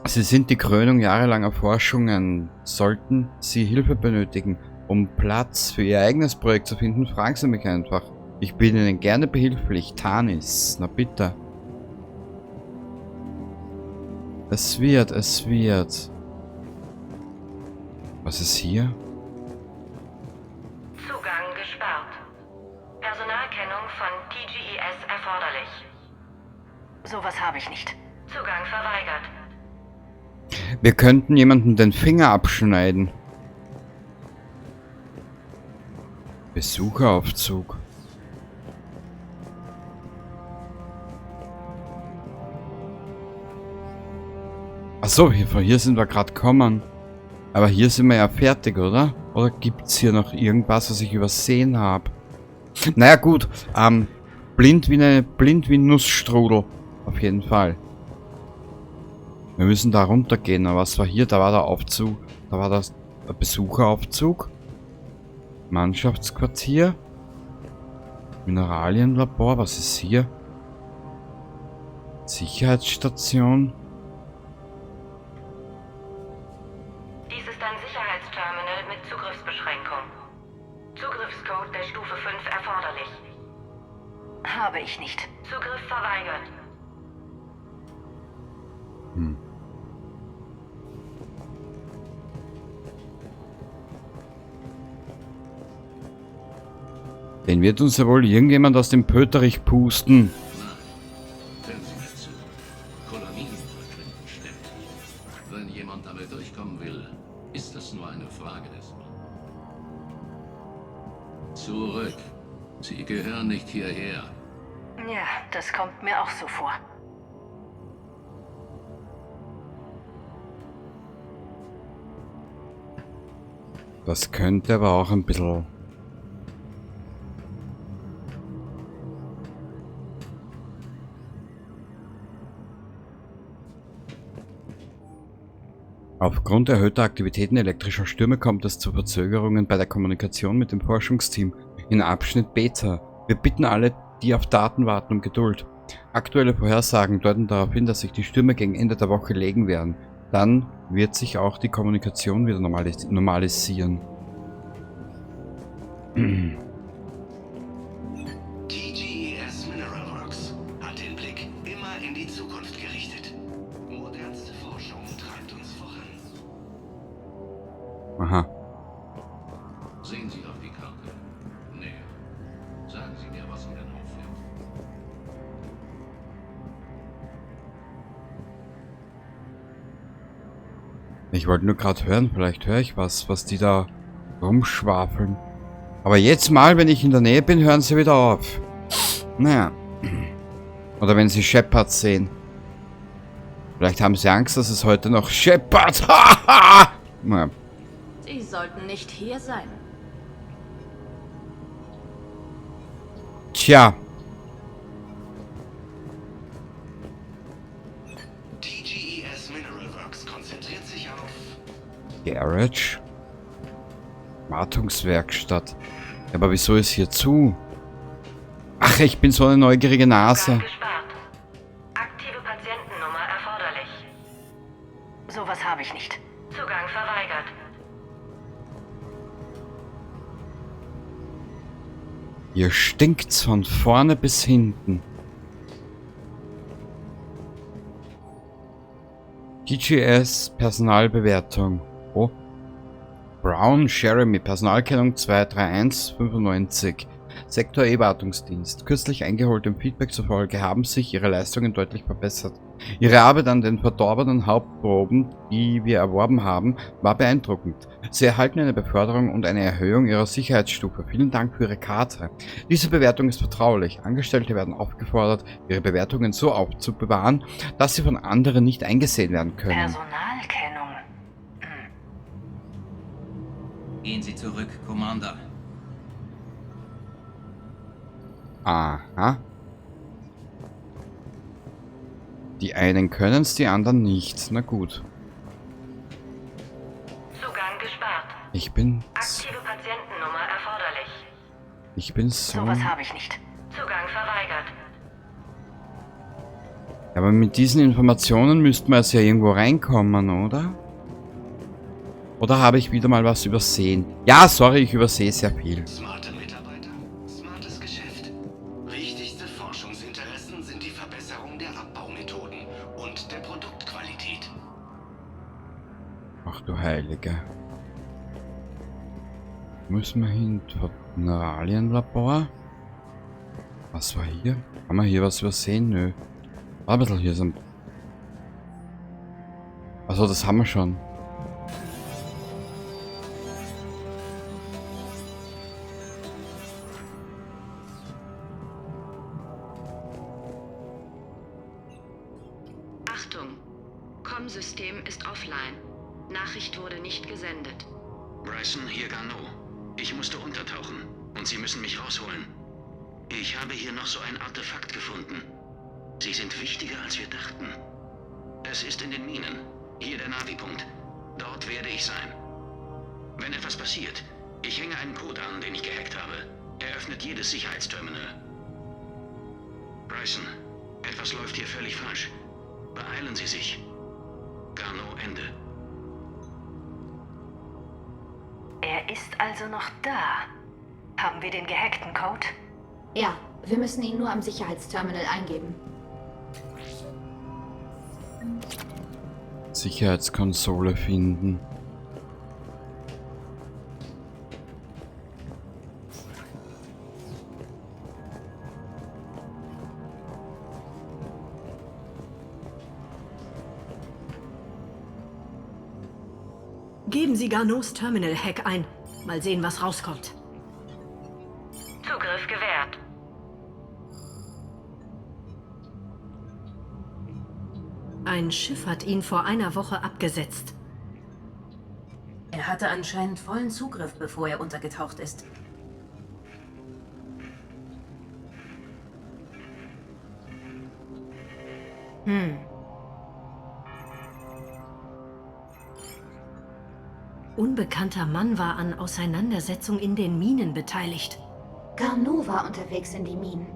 Sie sind die Krönung jahrelanger Forschungen. Sollten Sie Hilfe benötigen, um Platz für Ihr eigenes Projekt zu finden, fragen Sie mich einfach. Ich bin Ihnen gerne behilflich. Tanis, na bitte. Es wird, es wird. Was ist hier? Zugang gesperrt. Personalkennung von TGES erforderlich. Sowas habe ich nicht. Zugang verweigert. Wir könnten jemanden den Finger abschneiden. Besucheraufzug. Achso, von hier sind wir gerade gekommen. Aber hier sind wir ja fertig, oder? Oder gibt's hier noch irgendwas, was ich übersehen hab? Naja, gut. Blind wie ein Nussstrudel. Auf jeden Fall. Wir müssen da runtergehen. Aber was war hier? Da war der Aufzug. Da war das Besucheraufzug. Mannschaftsquartier. Mineralienlabor. Was ist hier? Sicherheitsstation. Dies ist ein Sicherheitsterminal mit Zugriffsbeschränkung. Zugriffscode der Stufe 5 erforderlich. Habe ich nicht. Zugriff verweigert. Den wird uns ja wohl irgendjemand aus dem Pöterich pusten. Hören Sie mir zu. Kolonien verschwinden ständig. Wenn jemand damit durchkommen will, Ist das nur eine Frage des... Zurück. Sie gehören nicht hierher. Ja, das kommt mir auch so vor. Das könnte aber auch ein bisschen... Aufgrund erhöhter Aktivitäten elektrischer Stürme kommt es zu Verzögerungen bei der Kommunikation mit dem Forschungsteam in Abschnitt Beta. Wir bitten alle, die auf Daten warten, um Geduld. Aktuelle Vorhersagen deuten darauf hin, dass sich die Stürme gegen Ende der Woche legen werden. Dann wird sich auch die Kommunikation wieder normalisieren. TGES Mineral Works hat den Blick immer in die Zukunft gerichtet. Modernste Forschung treibt uns voran. Aha. Sehen Sie auf die Karte. Näher. Sagen Sie mir, was Ihnen auffällt. Ich wollte nur gerade hören, vielleicht höre ich was, was die da rumschwafeln. Aber jetzt mal, wenn ich in der Nähe bin, hören sie wieder auf. Naja. Oder wenn sie Shepard sehen. Vielleicht haben sie Angst, dass es heute noch Shepard. Naja. Sie sollten nicht hier sein. Tja. TGES Mineral Works konzentriert sich auf Garage. Wartungswerkstatt. Ja, aber wieso ist hier zu? Ach, ich bin so eine neugierige Nase. Aktive Patientennummer erforderlich. Sowas habe ich nicht. Zugang verweigert. Hier stinkt's von vorne bis hinten. TGS Personalbewertung. Oh. Brown Jeremy, Personalkennung 23195. Sektor E-Wartungsdienst. Kürzlich eingeholtem Feedback zufolge haben sich ihre Leistungen deutlich verbessert. Ihre Arbeit an den verdorbenen Hauptproben, die wir erworben haben, war beeindruckend. Sie erhalten eine Beförderung und eine Erhöhung ihrer Sicherheitsstufe. Vielen Dank für Ihre Karte. Diese Bewertung ist vertraulich. Angestellte werden aufgefordert, ihre Bewertungen so aufzubewahren, dass sie von anderen nicht eingesehen werden können. Personalkennung. Gehen Sie zurück, Commander. Aha. Die einen können's, die anderen nicht. Na gut. Zugang gesperrt. Ich bin... Aktive Patientennummer erforderlich. Ich bin so... Sowas habe ich nicht. Zugang verweigert. Aber mit diesen Informationen müssten wir jetzt ja irgendwo reinkommen, oder? Oder habe ich wieder mal was übersehen? Ja, sorry, ich übersehe sehr viel. Smarte Mitarbeiter, smartes Geschäft. Wichtigste Forschungsinteressen sind die Verbesserung der Abbaumethoden und der Produktqualität. Ach du Heilige. Müssen wir hin? Mineralienlabor? Was war hier? Haben wir hier was übersehen? Nö. War ein bisschen hier sind. Achso, das haben wir schon. Achtung! Com-System ist offline. Nachricht wurde nicht gesendet. Bryson, hier Garneau. Ich musste untertauchen und Sie müssen mich rausholen. Ich habe hier noch so ein Artefakt gefunden. Sie sind wichtiger, als wir dachten. Es ist in den Minen. Hier der Navi-Punkt. Dort werde ich sein. Wenn etwas passiert, ich hänge einen Code an, den ich gehackt habe. Er öffnet jedes Sicherheitsterminal. Bryson, etwas läuft hier völlig falsch. Beeilen Sie sich. Garneau, Ende. Er ist also noch da. Haben wir den gehackten Code? Ja, wir müssen ihn nur am Sicherheitsterminal eingeben. Sicherheitskonsole finden. Geben Sie Garneaus Terminal-Hack ein. Mal sehen, was rauskommt. Zugriff gewährt. Ein Schiff hat ihn vor einer Woche abgesetzt. Er hatte anscheinend vollen Zugriff, bevor er untergetaucht ist. Unbekannter Mann war an Auseinandersetzung in den Minen beteiligt. Garneau war unterwegs in die Minen.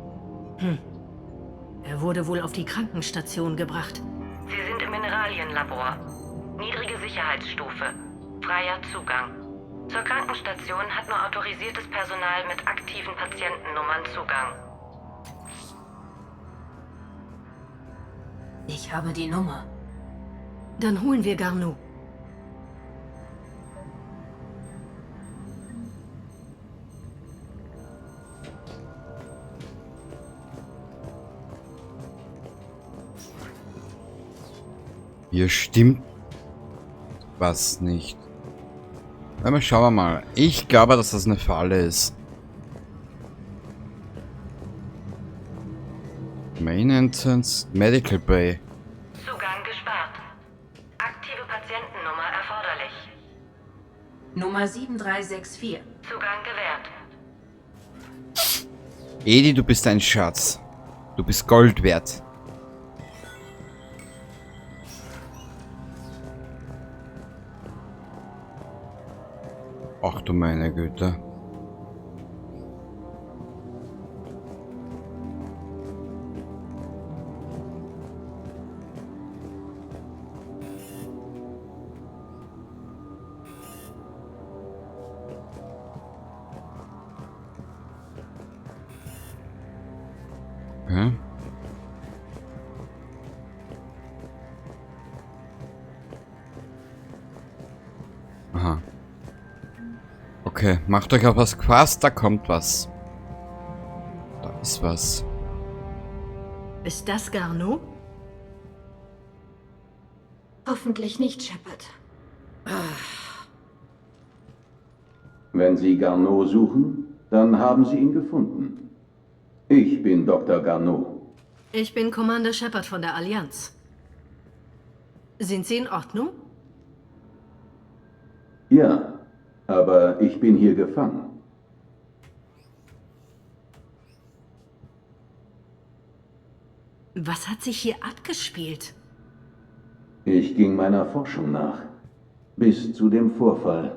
Er wurde wohl auf die Krankenstation gebracht. Sie sind im Mineralienlabor. Niedrige Sicherheitsstufe. Freier Zugang. Zur Krankenstation hat nur autorisiertes Personal mit aktiven Patientennummern Zugang. Ich habe die Nummer. Dann holen wir Garneau. Hier stimmt was nicht. Aber schauen wir mal. Ich glaube, dass das eine Falle ist. Main Entrance, Medical Bay. Zugang gesperrt. Aktive Patientennummer erforderlich. Nummer 7364. Zugang gewährt. Edi, du bist ein Schatz. Du bist Gold wert. Ach du meine Güte. Okay. Aha. Okay, macht euch auf was gefasst, da kommt was. Da ist was. Ist das Garneau? Hoffentlich nicht, Shepard. Wenn Sie Garneau suchen, dann haben Sie ihn gefunden. Ich bin Dr. Garneau. Ich bin Commander Shepard von der Allianz. Sind Sie in Ordnung? Ja, aber ich bin hier gefangen. Was hat sich hier abgespielt? Ich ging meiner Forschung nach. Bis zu dem Vorfall.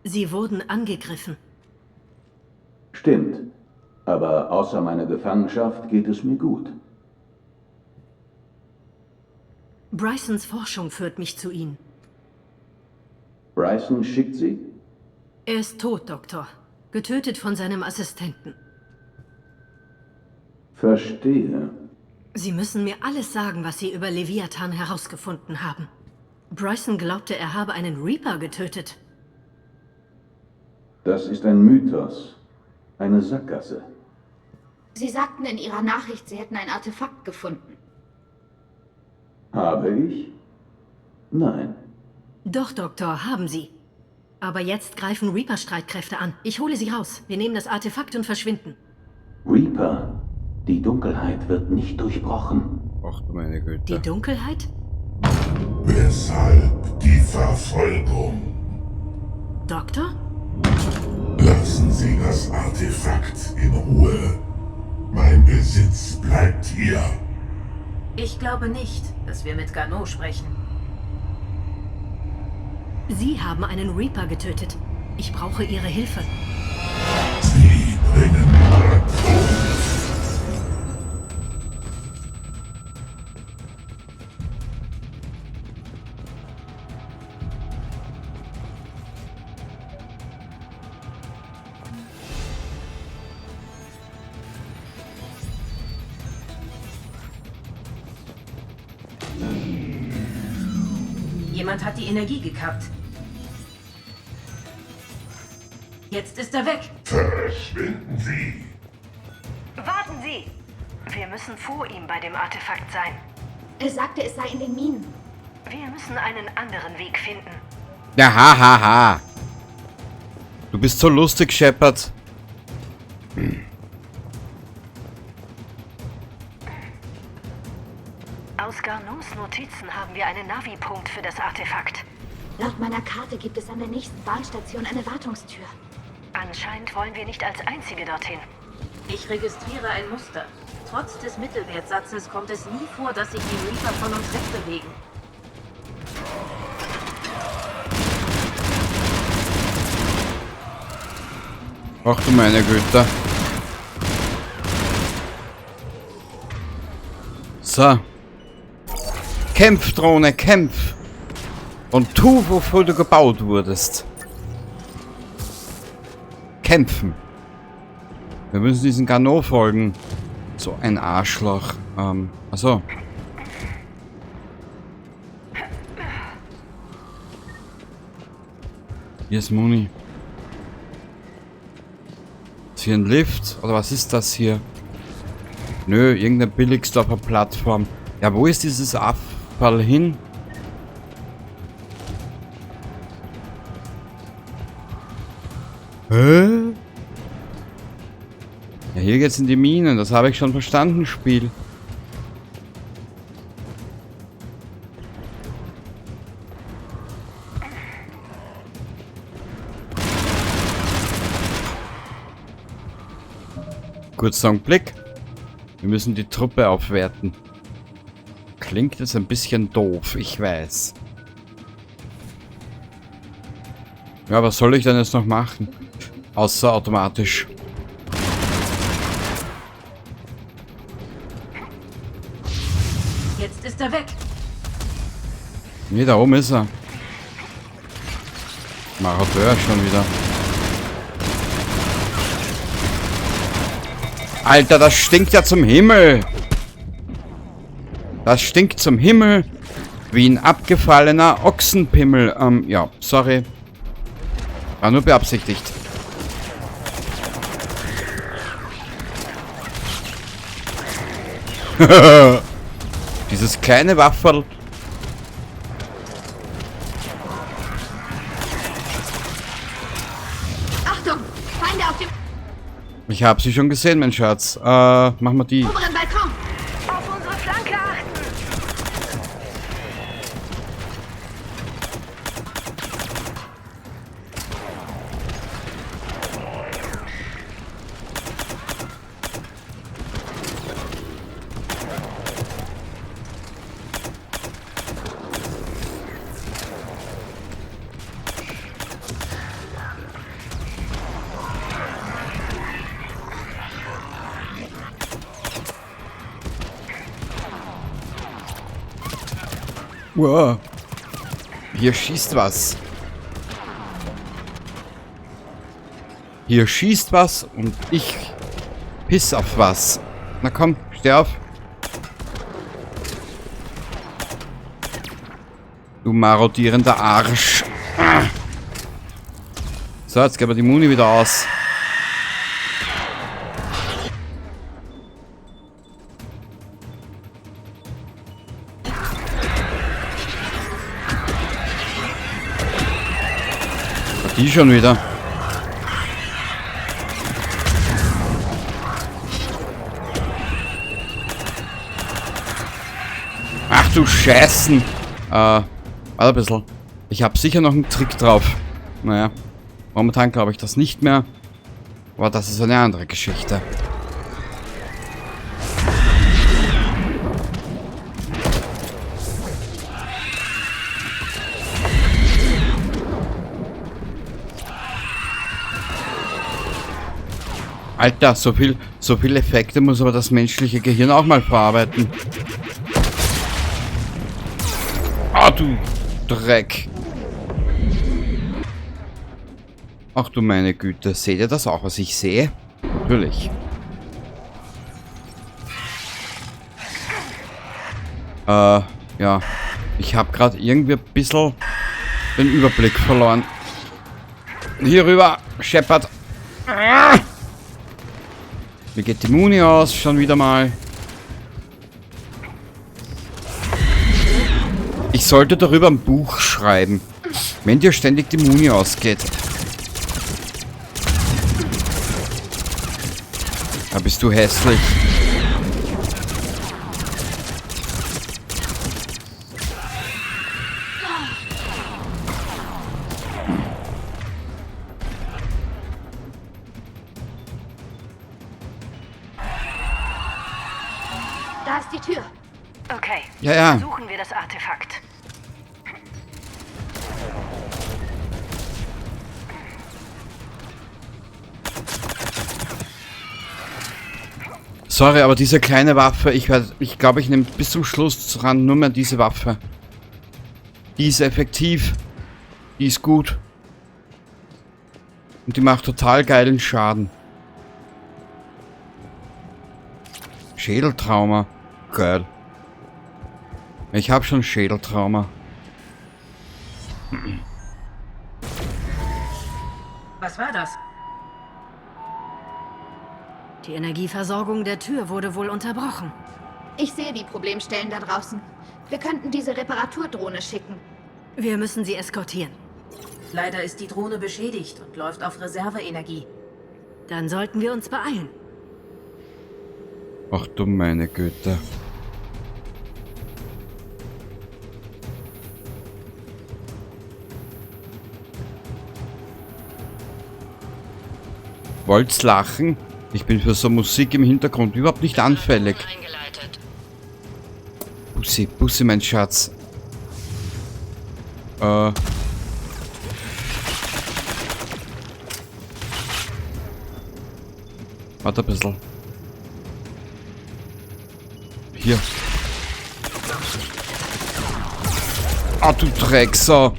Sie wurden angegriffen. Stimmt. Aber außer meiner Gefangenschaft geht es mir gut. Brysons Forschung führt mich zu Ihnen. Bryson schickt Sie? Er ist tot, Doktor. Getötet von seinem Assistenten. Verstehe. Sie müssen mir alles sagen, was Sie über Leviathan herausgefunden haben. Bryson glaubte, er habe einen Reaper getötet. Das ist ein Mythos. Eine Sackgasse. Sie sagten in Ihrer Nachricht, Sie hätten ein Artefakt gefunden. Habe ich? Nein. Doch, Doktor, haben Sie. Aber jetzt greifen Reaper-Streitkräfte an. Ich hole sie raus. Wir nehmen das Artefakt und verschwinden. Reaper. Die Dunkelheit wird nicht durchbrochen. Ach du meine Güte. Die Dunkelheit? Weshalb die Verfolgung? Doktor? Lassen Sie das Artefakt in Ruhe. Mein Besitz bleibt hier. Ich glaube nicht, dass wir mit Garneau sprechen. Sie haben einen Reaper getötet. Ich brauche Ihre Hilfe. Sie bringen nur Tod. Jemand hat die Energie gekappt. Jetzt ist er weg. Verschwinden Sie! Warten Sie! Wir müssen vor ihm bei dem Artefakt sein. Er sagte, es sei in den Minen. Wir müssen einen anderen Weg finden. Ja, ha, ha, ha. Du bist so lustig, Shepard. Aus Garneaus Notizen haben wir einen Navi-Punkt für das Artefakt. Laut meiner Karte gibt es an der nächsten Bahnstation eine Wartungstür. Anscheinend wollen wir nicht als Einzige dorthin. Ich registriere ein Muster. Trotz des Mittelwertsatzes kommt es nie vor, dass sich die Reaper von uns wegbewegen. Ach du meine Güte. So. Kämpf, Drohne, kämpf! Und tu, wofür du gebaut wurdest. Kämpfen. Wir müssen diesen Garneau folgen. So ein Arschloch. Achso. Hier ist Muni. Ist hier ein Lift? Oder was ist das hier? Nö, irgendeine Billigsdorfer Plattform. Ja, wo ist dieses Abfall hin? Hä? Ja, hier geht's in die Minen. Das habe ich schon verstanden, Spiel. Kurzer Augenblick. Wir müssen die Truppe aufwerten. Klingt jetzt ein bisschen doof, ich weiß. Ja, was soll ich denn jetzt noch machen? Außer automatisch. Jetzt ist er weg. Nee, da oben ist er. Marodeur schon wieder. Alter, das stinkt ja zum Himmel. Das stinkt zum Himmel. Wie ein abgefallener Ochsenpimmel. Ja, sorry. War nur beabsichtigt. Dieses kleine Wafferl. Achtung! Feinde auf dem... Ich hab sie schon gesehen, mein Schatz. Machen wir die. Oberen Balkon. Auf unsere Flanke achten! Wow. Hier schießt was. Hier schießt was und ich piss auf was. Na komm, steh auf. Du marodierender Arsch. So, jetzt geben wir die Muni wieder aus. Die schon wieder. Ach du Scheißen. Warte ein bisschen. Ich hab sicher noch einen Trick drauf. Naja, momentan glaube ich das nicht mehr. Aber das ist eine andere Geschichte. Alter, so viel Effekte muss aber das menschliche Gehirn auch mal verarbeiten. Ah, du Dreck. Ach du meine Güte, seht ihr das auch, was ich sehe? Natürlich. Ja. Ich hab grad irgendwie ein bisschen den Überblick verloren. Hier rüber, Shepard. Ah! Mir geht die Muni aus, schon wieder mal. Ich sollte darüber ein Buch schreiben. Wenn dir ständig die Muni ausgeht. Da bist du hässlich. Da ist die Tür. Okay. Ja, ja. Suchen wir das Artefakt. Sorry, aber diese kleine Waffe, ich glaube, ich nehme bis zum Schluss dran nur mehr diese Waffe. Die ist effektiv. Die ist gut. Und die macht total geilen Schaden. Schädeltrauma. Geil. Ich habe schon Schädeltrauma. Was war das? Die Energieversorgung der Tür wurde wohl unterbrochen. Ich sehe die Problemstellen da draußen. Wir könnten diese Reparaturdrohne schicken. Wir müssen sie eskortieren. Leider ist die Drohne beschädigt und läuft auf Reserveenergie. Dann sollten wir uns beeilen. Ach du meine Güte. Wollt's lachen? Ich bin für so Musik im Hintergrund überhaupt nicht anfällig. Bussi, Bussi, mein Schatz. Warte ein bisschen. Hier. Ah, du Drecksau.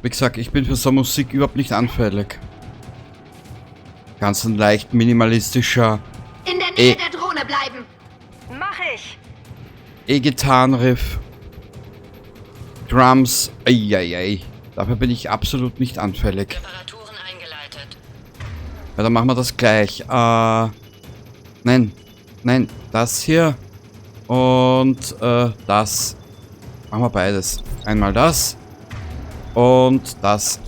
Wie gesagt, ich bin für so Musik überhaupt nicht anfällig. Ganz ein leicht minimalistischer... In der Nähe der Drohne bleiben! Mach ich! E-Gitarrenriff. Drums. Eieiei. Dafür bin ich absolut nicht anfällig. Reparaturen eingeleitet. Ja, dann machen wir das gleich. Nein. Nein. Das hier. Und das. Machen wir beides. Einmal das. Und das.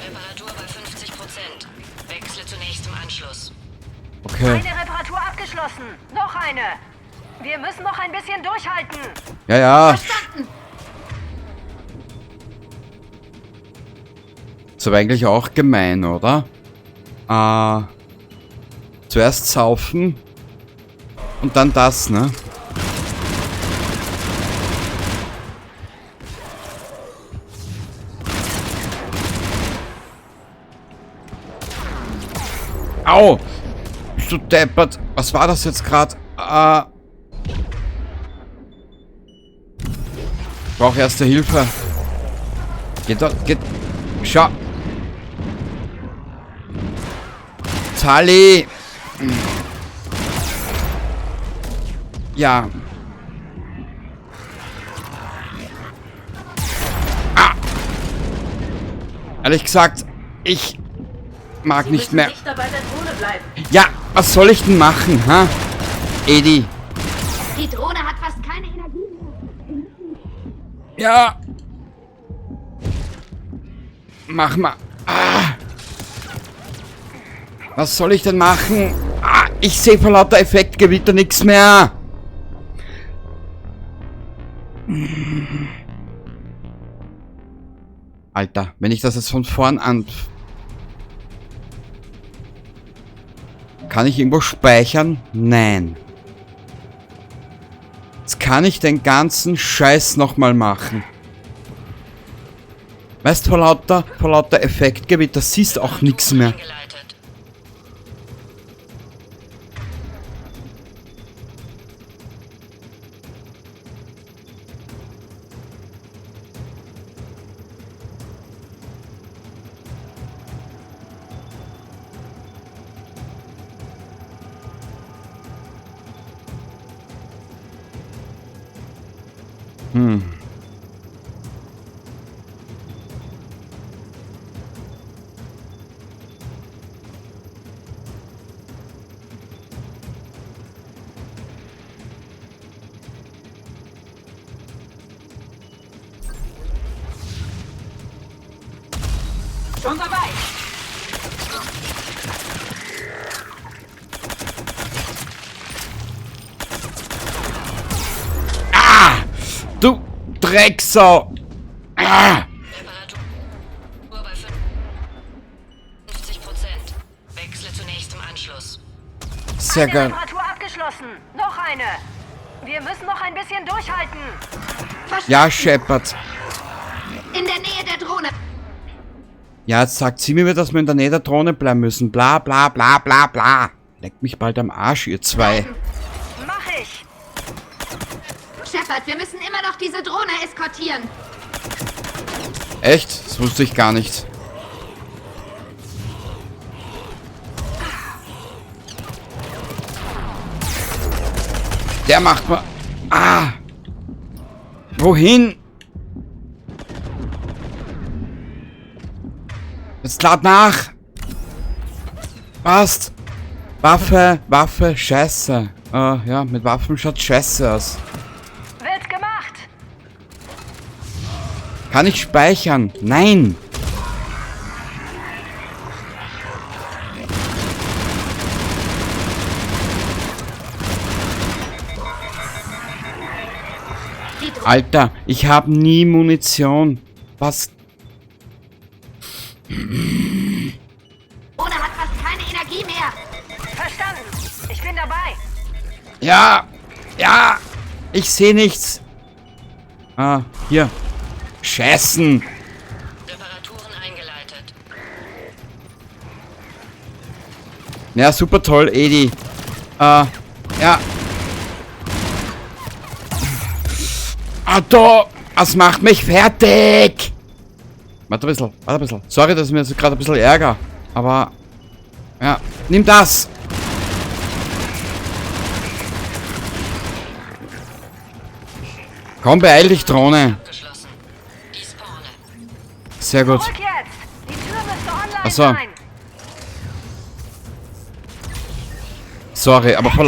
Reparatur bei 50%. Wechsle zu nächstem Anschluss. Okay. Eine Reparatur abgeschlossen. Noch eine. Wir müssen noch ein bisschen durchhalten. Ja, ja. Verstanden. Ist aber eigentlich auch gemein, oder? Zuerst saufen und dann das, ne? Au! Bist du deppert? Was war das jetzt gerade? Ich brauche erste Hilfe. Geht doch, geht. Schau. Tali! Ja. Ah! Ehrlich gesagt, ich mag Sie nicht mehr. Dichter bei der Drohne bleiben. Ja, was soll ich denn machen, ha? Edi. Die Drohne hat fast keine Energie mehr. Ja. Mach mal. Ah. Was soll ich denn machen? Ah, ich sehe vor lauter Effektgewitter nichts mehr. Alter, wenn ich das jetzt von vorn an... Kann ich irgendwo speichern? Nein. Jetzt kann ich den ganzen Scheiß nochmal machen. Weißt du, vor lauter Effektgewitter siehst du auch nichts mehr. Hm. Schon dabei! Ah! Du Drecksau! Ah! Reparatur bei 50%. Wechsle zu nächstem Anschluss. Sehr Eine geil. Reparatur abgeschlossen. Noch eine. Wir müssen noch ein bisschen durchhalten. Ja, Shepard. In der Nähe der Drohne. Ja, jetzt sagt sie mir, dass wir in der Nähe der Drohne bleiben müssen. Bla bla bla bla bla. Leckt mich bald am Arsch, ihr zwei. Mach ich. Shepard, wir müssen immer noch diese Drohne eskortieren. Echt? Das wusste ich gar nicht. Der macht mal... Ah! Wohin? Jetzt lad nach! Passt! Waffe, Waffe, Scheiße. Ja, mit Waffen schaut scheiße aus. Wird gemacht. Kann ich speichern? Nein! Alter, ich habe nie Munition. Was? Drohne hat fast keine Energie mehr. Verstanden. Ich bin dabei. Ja! Ja! Ich sehe nichts. Ah, hier. Scheißen! Reparaturen eingeleitet. Ja, super toll, Edi. Ja. Ah, da! Das macht mich fertig! Warte ein bisschen, warte ein bisschen. Sorry, dass ich mir jetzt gerade ein bisschen ärgere. Aber... Ja, nimm das! Komm, beeil dich, Drohne. Sehr gut. Zurück jetzt. Die Tür müsste online Achso. sein. Sorry, aber vor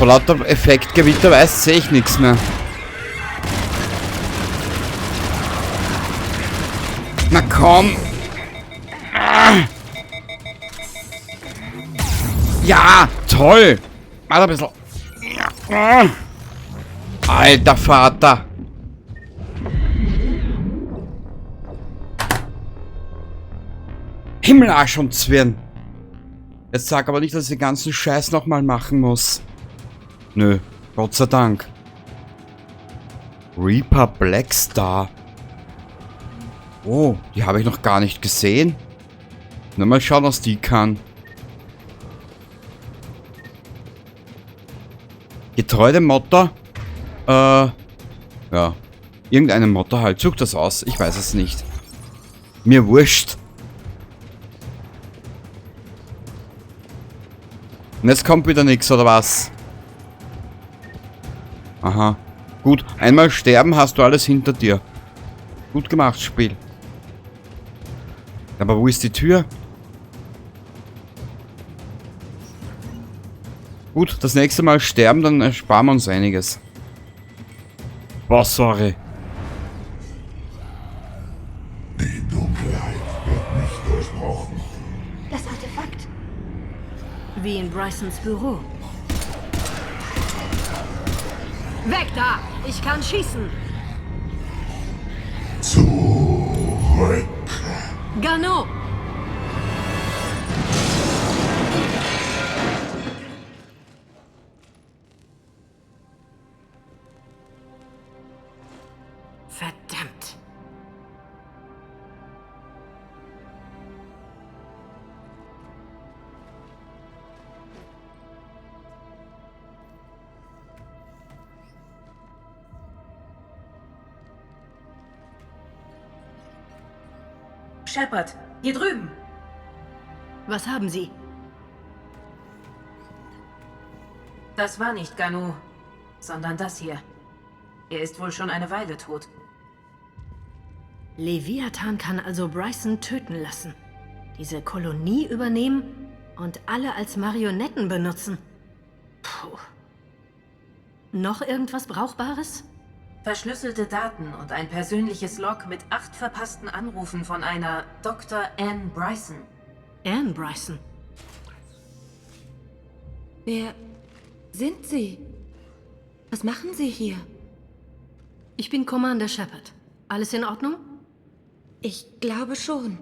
lauter Effektgewitter weiß, sehe ich nichts mehr. Na komm! Ah. Ja, toll! Warte ein bisschen. Alter Vater! Himmelarsch und Zwirn! Jetzt sag aber nicht, dass ich den ganzen Scheiß nochmal machen muss. Nö, Gott sei Dank. Reaper Blackstar. Oh, die habe ich noch gar nicht gesehen. Na, mal schauen, was die kann. Getreu dem Motto. Ja. Irgendeinem Motto halt. Such das aus. Ich weiß es nicht. Mir wurscht. Und jetzt kommt wieder nichts, oder was? Aha. Gut, einmal sterben, hast du alles hinter dir. Gut gemacht, Spiel. Aber wo ist die Tür? Gut, das nächste Mal sterben, dann ersparen wir uns einiges. Boah, sorry. Die Dunkelheit wird nicht durchbrochen. Das Artefakt. Wie in Brysons Büro. Weg da! Ich kann schießen! Zurück. Garneau! Verdammt! Shepard, hier drüben. Was haben Sie? Das war nicht Garneau. sondern das hier. Er ist wohl schon eine Weile tot. Leviathan kann also Bryson töten lassen, diese Kolonie übernehmen und alle als Marionetten benutzen. Puh. Noch irgendwas Brauchbares? Verschlüsselte Daten und ein persönliches Log mit 8 verpassten Anrufen von einer Dr. Ann Bryson. Ann Bryson? Wer sind Sie? Was machen Sie hier? Ich bin Commander Shepard. Alles in Ordnung? Ich glaube schon.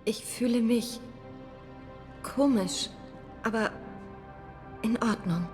Ich fühle mich komisch, aber in Ordnung.